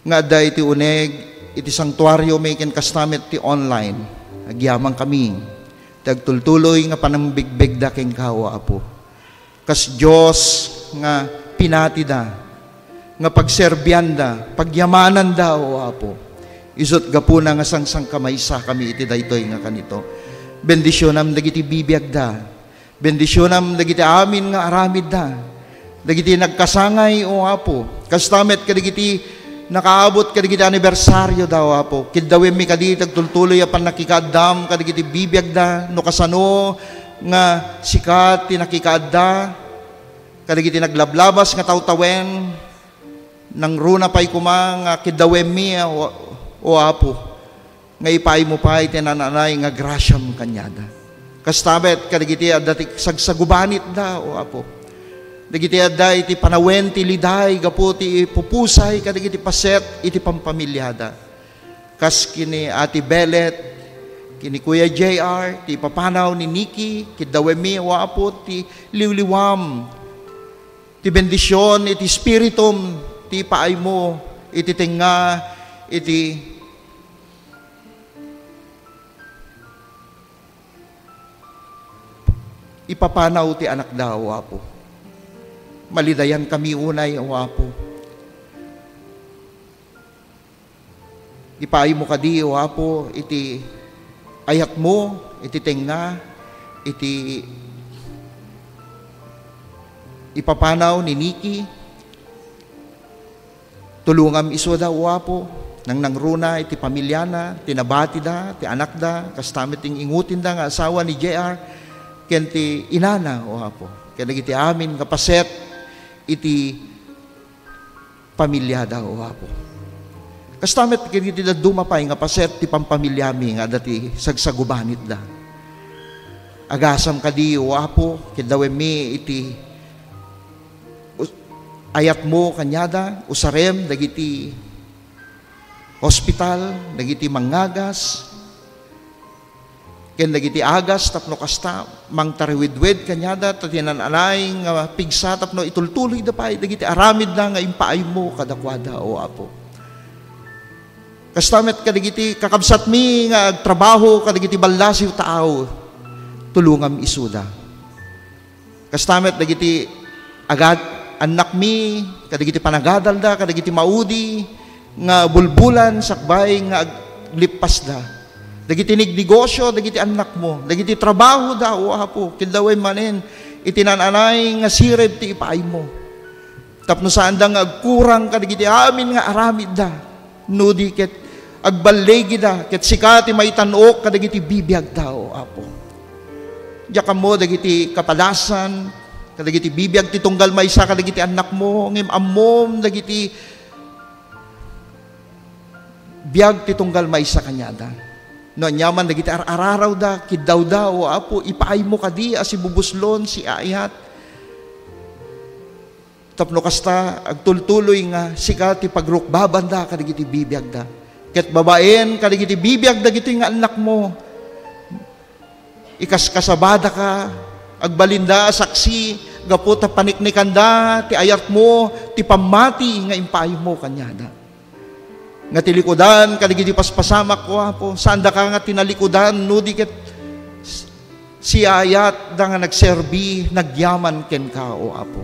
nga adda iti uneg iti sanktuariomi ken kasta met ti online. Agyamankami ti agtultuloy nga panangbigbigda kenka, O Apo. Kas Dios nga pinatida, nga pagserbianda, pagyamananda, O Apo. Isut' gapuna nga sangsangkamaysakami iti daytoy nga kanito. Bendisionam dagiti bibiagda. Bendisionam dagiti amin nga aramidda. Dagiti nagkasangay, O Apo. Kasta met kadagiti nakaabot kadagiti anibersarioda, O Apo. Kiddawemmi kadi ti agtultuloy a pannakikaaddam kadagiti bibiagda, no kasano nga sika ti nakikaadda kadagiti naglablabas nga tawtawen, nangruna pay koma nga kiddawemmi, O, O Apo, nga ipaaymo pay ti naan-anay nga grasiam kaniada. Kasta met kadagiti adda ti sagsagubanitda, O Apo. Dagiti adda iti panawen ti liday gapu ti ipupusay kadagiti paset iti pampamiliada. Kas ken ni Ate Belet, ken ni Kuya J R, ti ipapanaw ni Nikki, kiddawemmi, O Apo, ti liwliwam, ti bendision iti espiritum, ti ipaaymo iti tengnga, iti ipapanaw ti anakda, O Apo. Malidayankami unay, O Apo. Ipaaymo kadi, O Apo, iti ayatmo, iti tengnga, iti ipapanaw ni Nikki. Tulongam isuda, O Apo, nangnangruna iti pamiliana, ti nabatida, ti anakda, kasta met ti ing-ingutinda nga asawa ni J R, ken ti inana, O Apo, ken dagiti amin nga paset iti pamiliada, O Apo. Kasta met ken iti dadduma pay nga paset ti pampamiliami nga adda ti sagsagubanitda. Agasam kadi, O Apo, kiddawemmi iti us-, ayatmo kaniada, usarem dagiti hospital, dagiti mangngagas, ken dagiti agas tapno kasta, mangtariwidwid kaniada, ta ti naan-anay nga pigsa tapno itultuloyda pay dagiti aramidda nga impaaymo kadakuada, O Apo. Kasta met kadagiti kakabsatmi nga agtrabaho kadagiti ballasiw taaw, tulongam isuda. Kasta met dagiti agad-, annakmi, kadagiti panagadalda, kadagiti maudi nga bulbulan sakbay nga aglippasda. Dagiti negnegosio, dagiti annakmo, dagiti trabahoda, O Apo, kiddawem manen iti naan-anay nga sirib ti ipaaymo. Tapno saanda nga agkurang kadagiti amin nga aramidda, no di ket agballigida, ket sika ti maitan-ok kadagiti bibiagda, O Apo. Diak ammo dagiti kapadasan kadagiti bibiag ti tunggal maysa kadagiti annakmo, ngem ammom dagiti biag ti tunggal maysa kaniada. No aniaman dagiti ar-ararawda, kiddawda, O Apo, ipaaymo kadi a sibubuslon, siaayat. Tapno kasta, agtultuloy nga sika ti pagrukbabanda kadagiti bibiagda. Ket babaen kadagiti bibiag dagitoy nga annakmo, ikaskasabadaka, agbalinda a saksi gapu ta paniknikanda ti ayatmo, ti pammati nga impaaymo kaniada. Nga ti likudan kadagiti paspasamak, O Apo, saandaka nga tinalikudan, no di ket siaayatda nga nagserbi, nagyaman kenka, O Apo.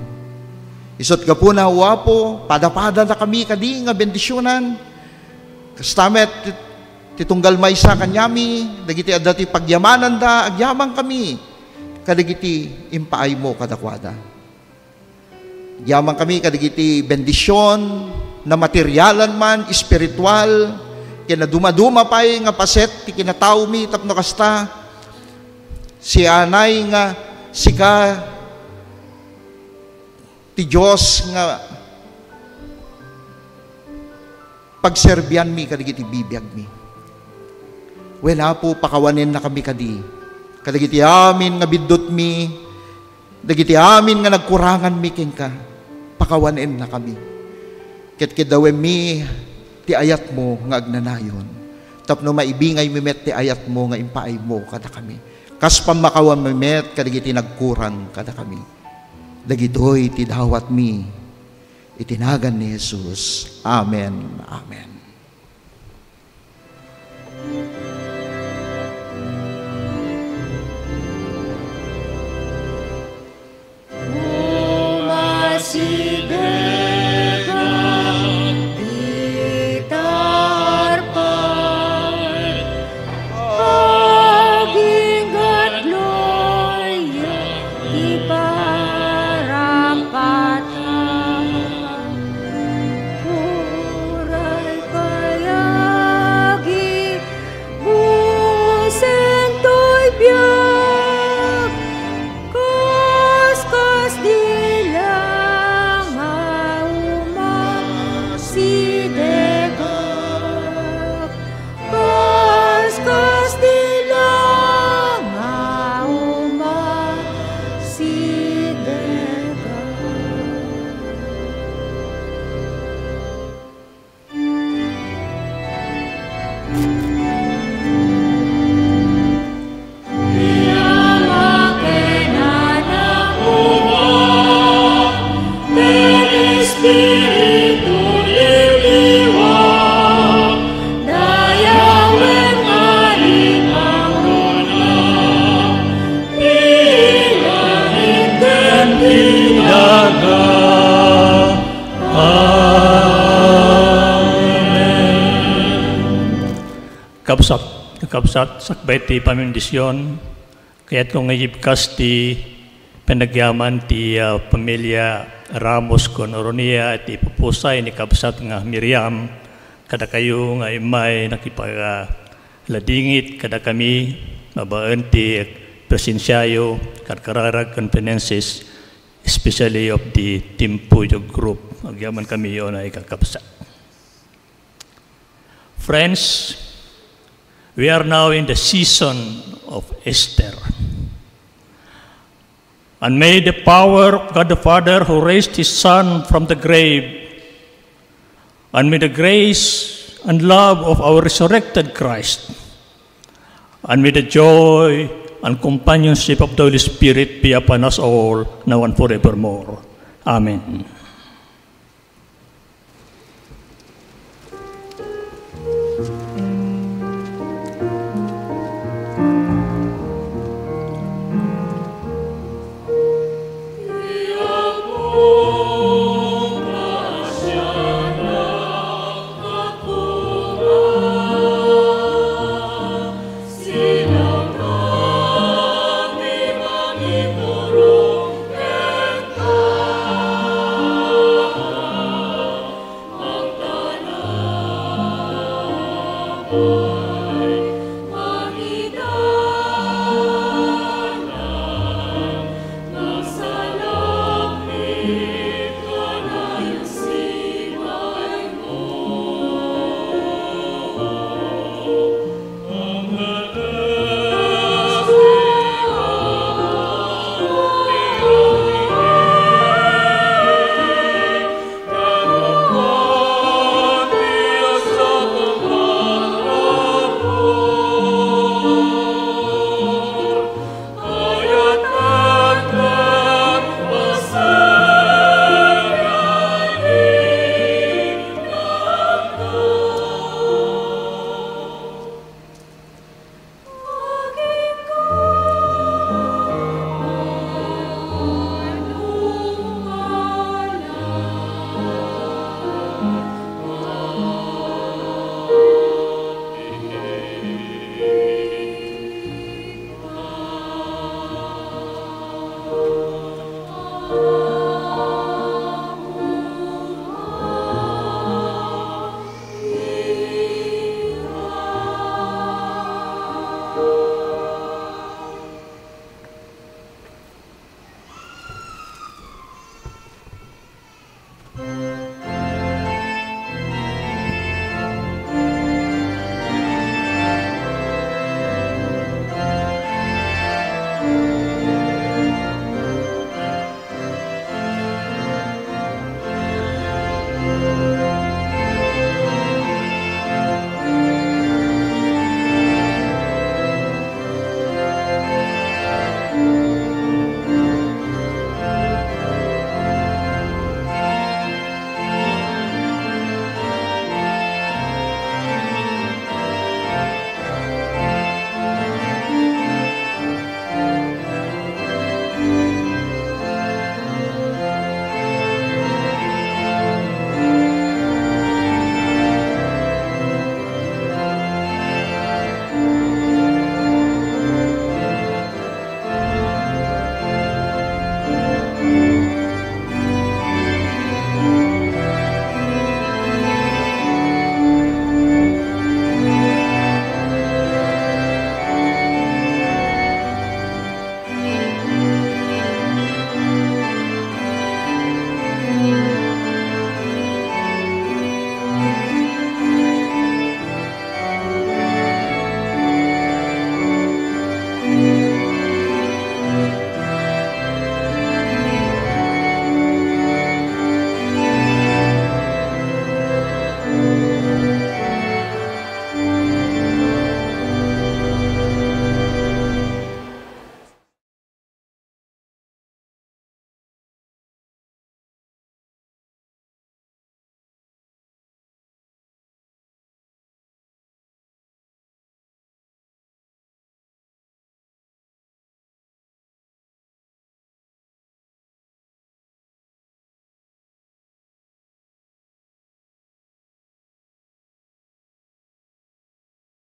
Isut' gapuna, O Apo, padapadadakami kadi nga bendisionan. Kasta met ti, ti tunggal maysa kaniami, dagiti adda ti pagyamananda, agyamankami kadagiti impaaymo kadakuada. Agyamankami kadagiti bendision, na materialan man, espiritual, ken nadumaduma pay nga paset ti kinataomi tapno kasta, sianay nga sika ti Dios nga pagserbianmi kadagiti bibiagmi. Wen, Apo, pakawanennakami kadi, kadagiti amin nga biddutmi, dagiti amin nga nagkuranganmi kenka. Pawanennakami. Ket kiddawemmi ti ayatmo nga agnanayon, tapno maibingaymi met ti ayatmo nga impaaymo kadakami. Kas pammakawanmi met kadagiti nagkurang kadakami. Dagitoy ti dawatmi iti nagan ni Jesus. Amen. Amen. Umasideg ti tarpay, agingga gloria ti parapatan. Uray kayagi busen toy biag, kas, kas di la nga umasidegak. Kas, kas di la nga umasidegak. Amen. Kabsat, kakabsat, sakbay ti pamendisyon, kayatko nga ibkas ti panagyaman ti, ah, pamilia Ramos ken Oronia iti pupusay ni kabsat nga Miriam, kadakayo nga immay nakipaga-, ladingit kadakami babaen ti presensiayo, karkararag ken finances, especially of the Timpuyog group. Agyaman kami, unay kakabsat. Friends, we are now in the season of Easter. And may the power of God the Father, who raised his Son from the grave, and may the grace and love of our resurrected Christ, and may the joy and companionship of the Holy Spirit be upon us all, now and forevermore. Amen.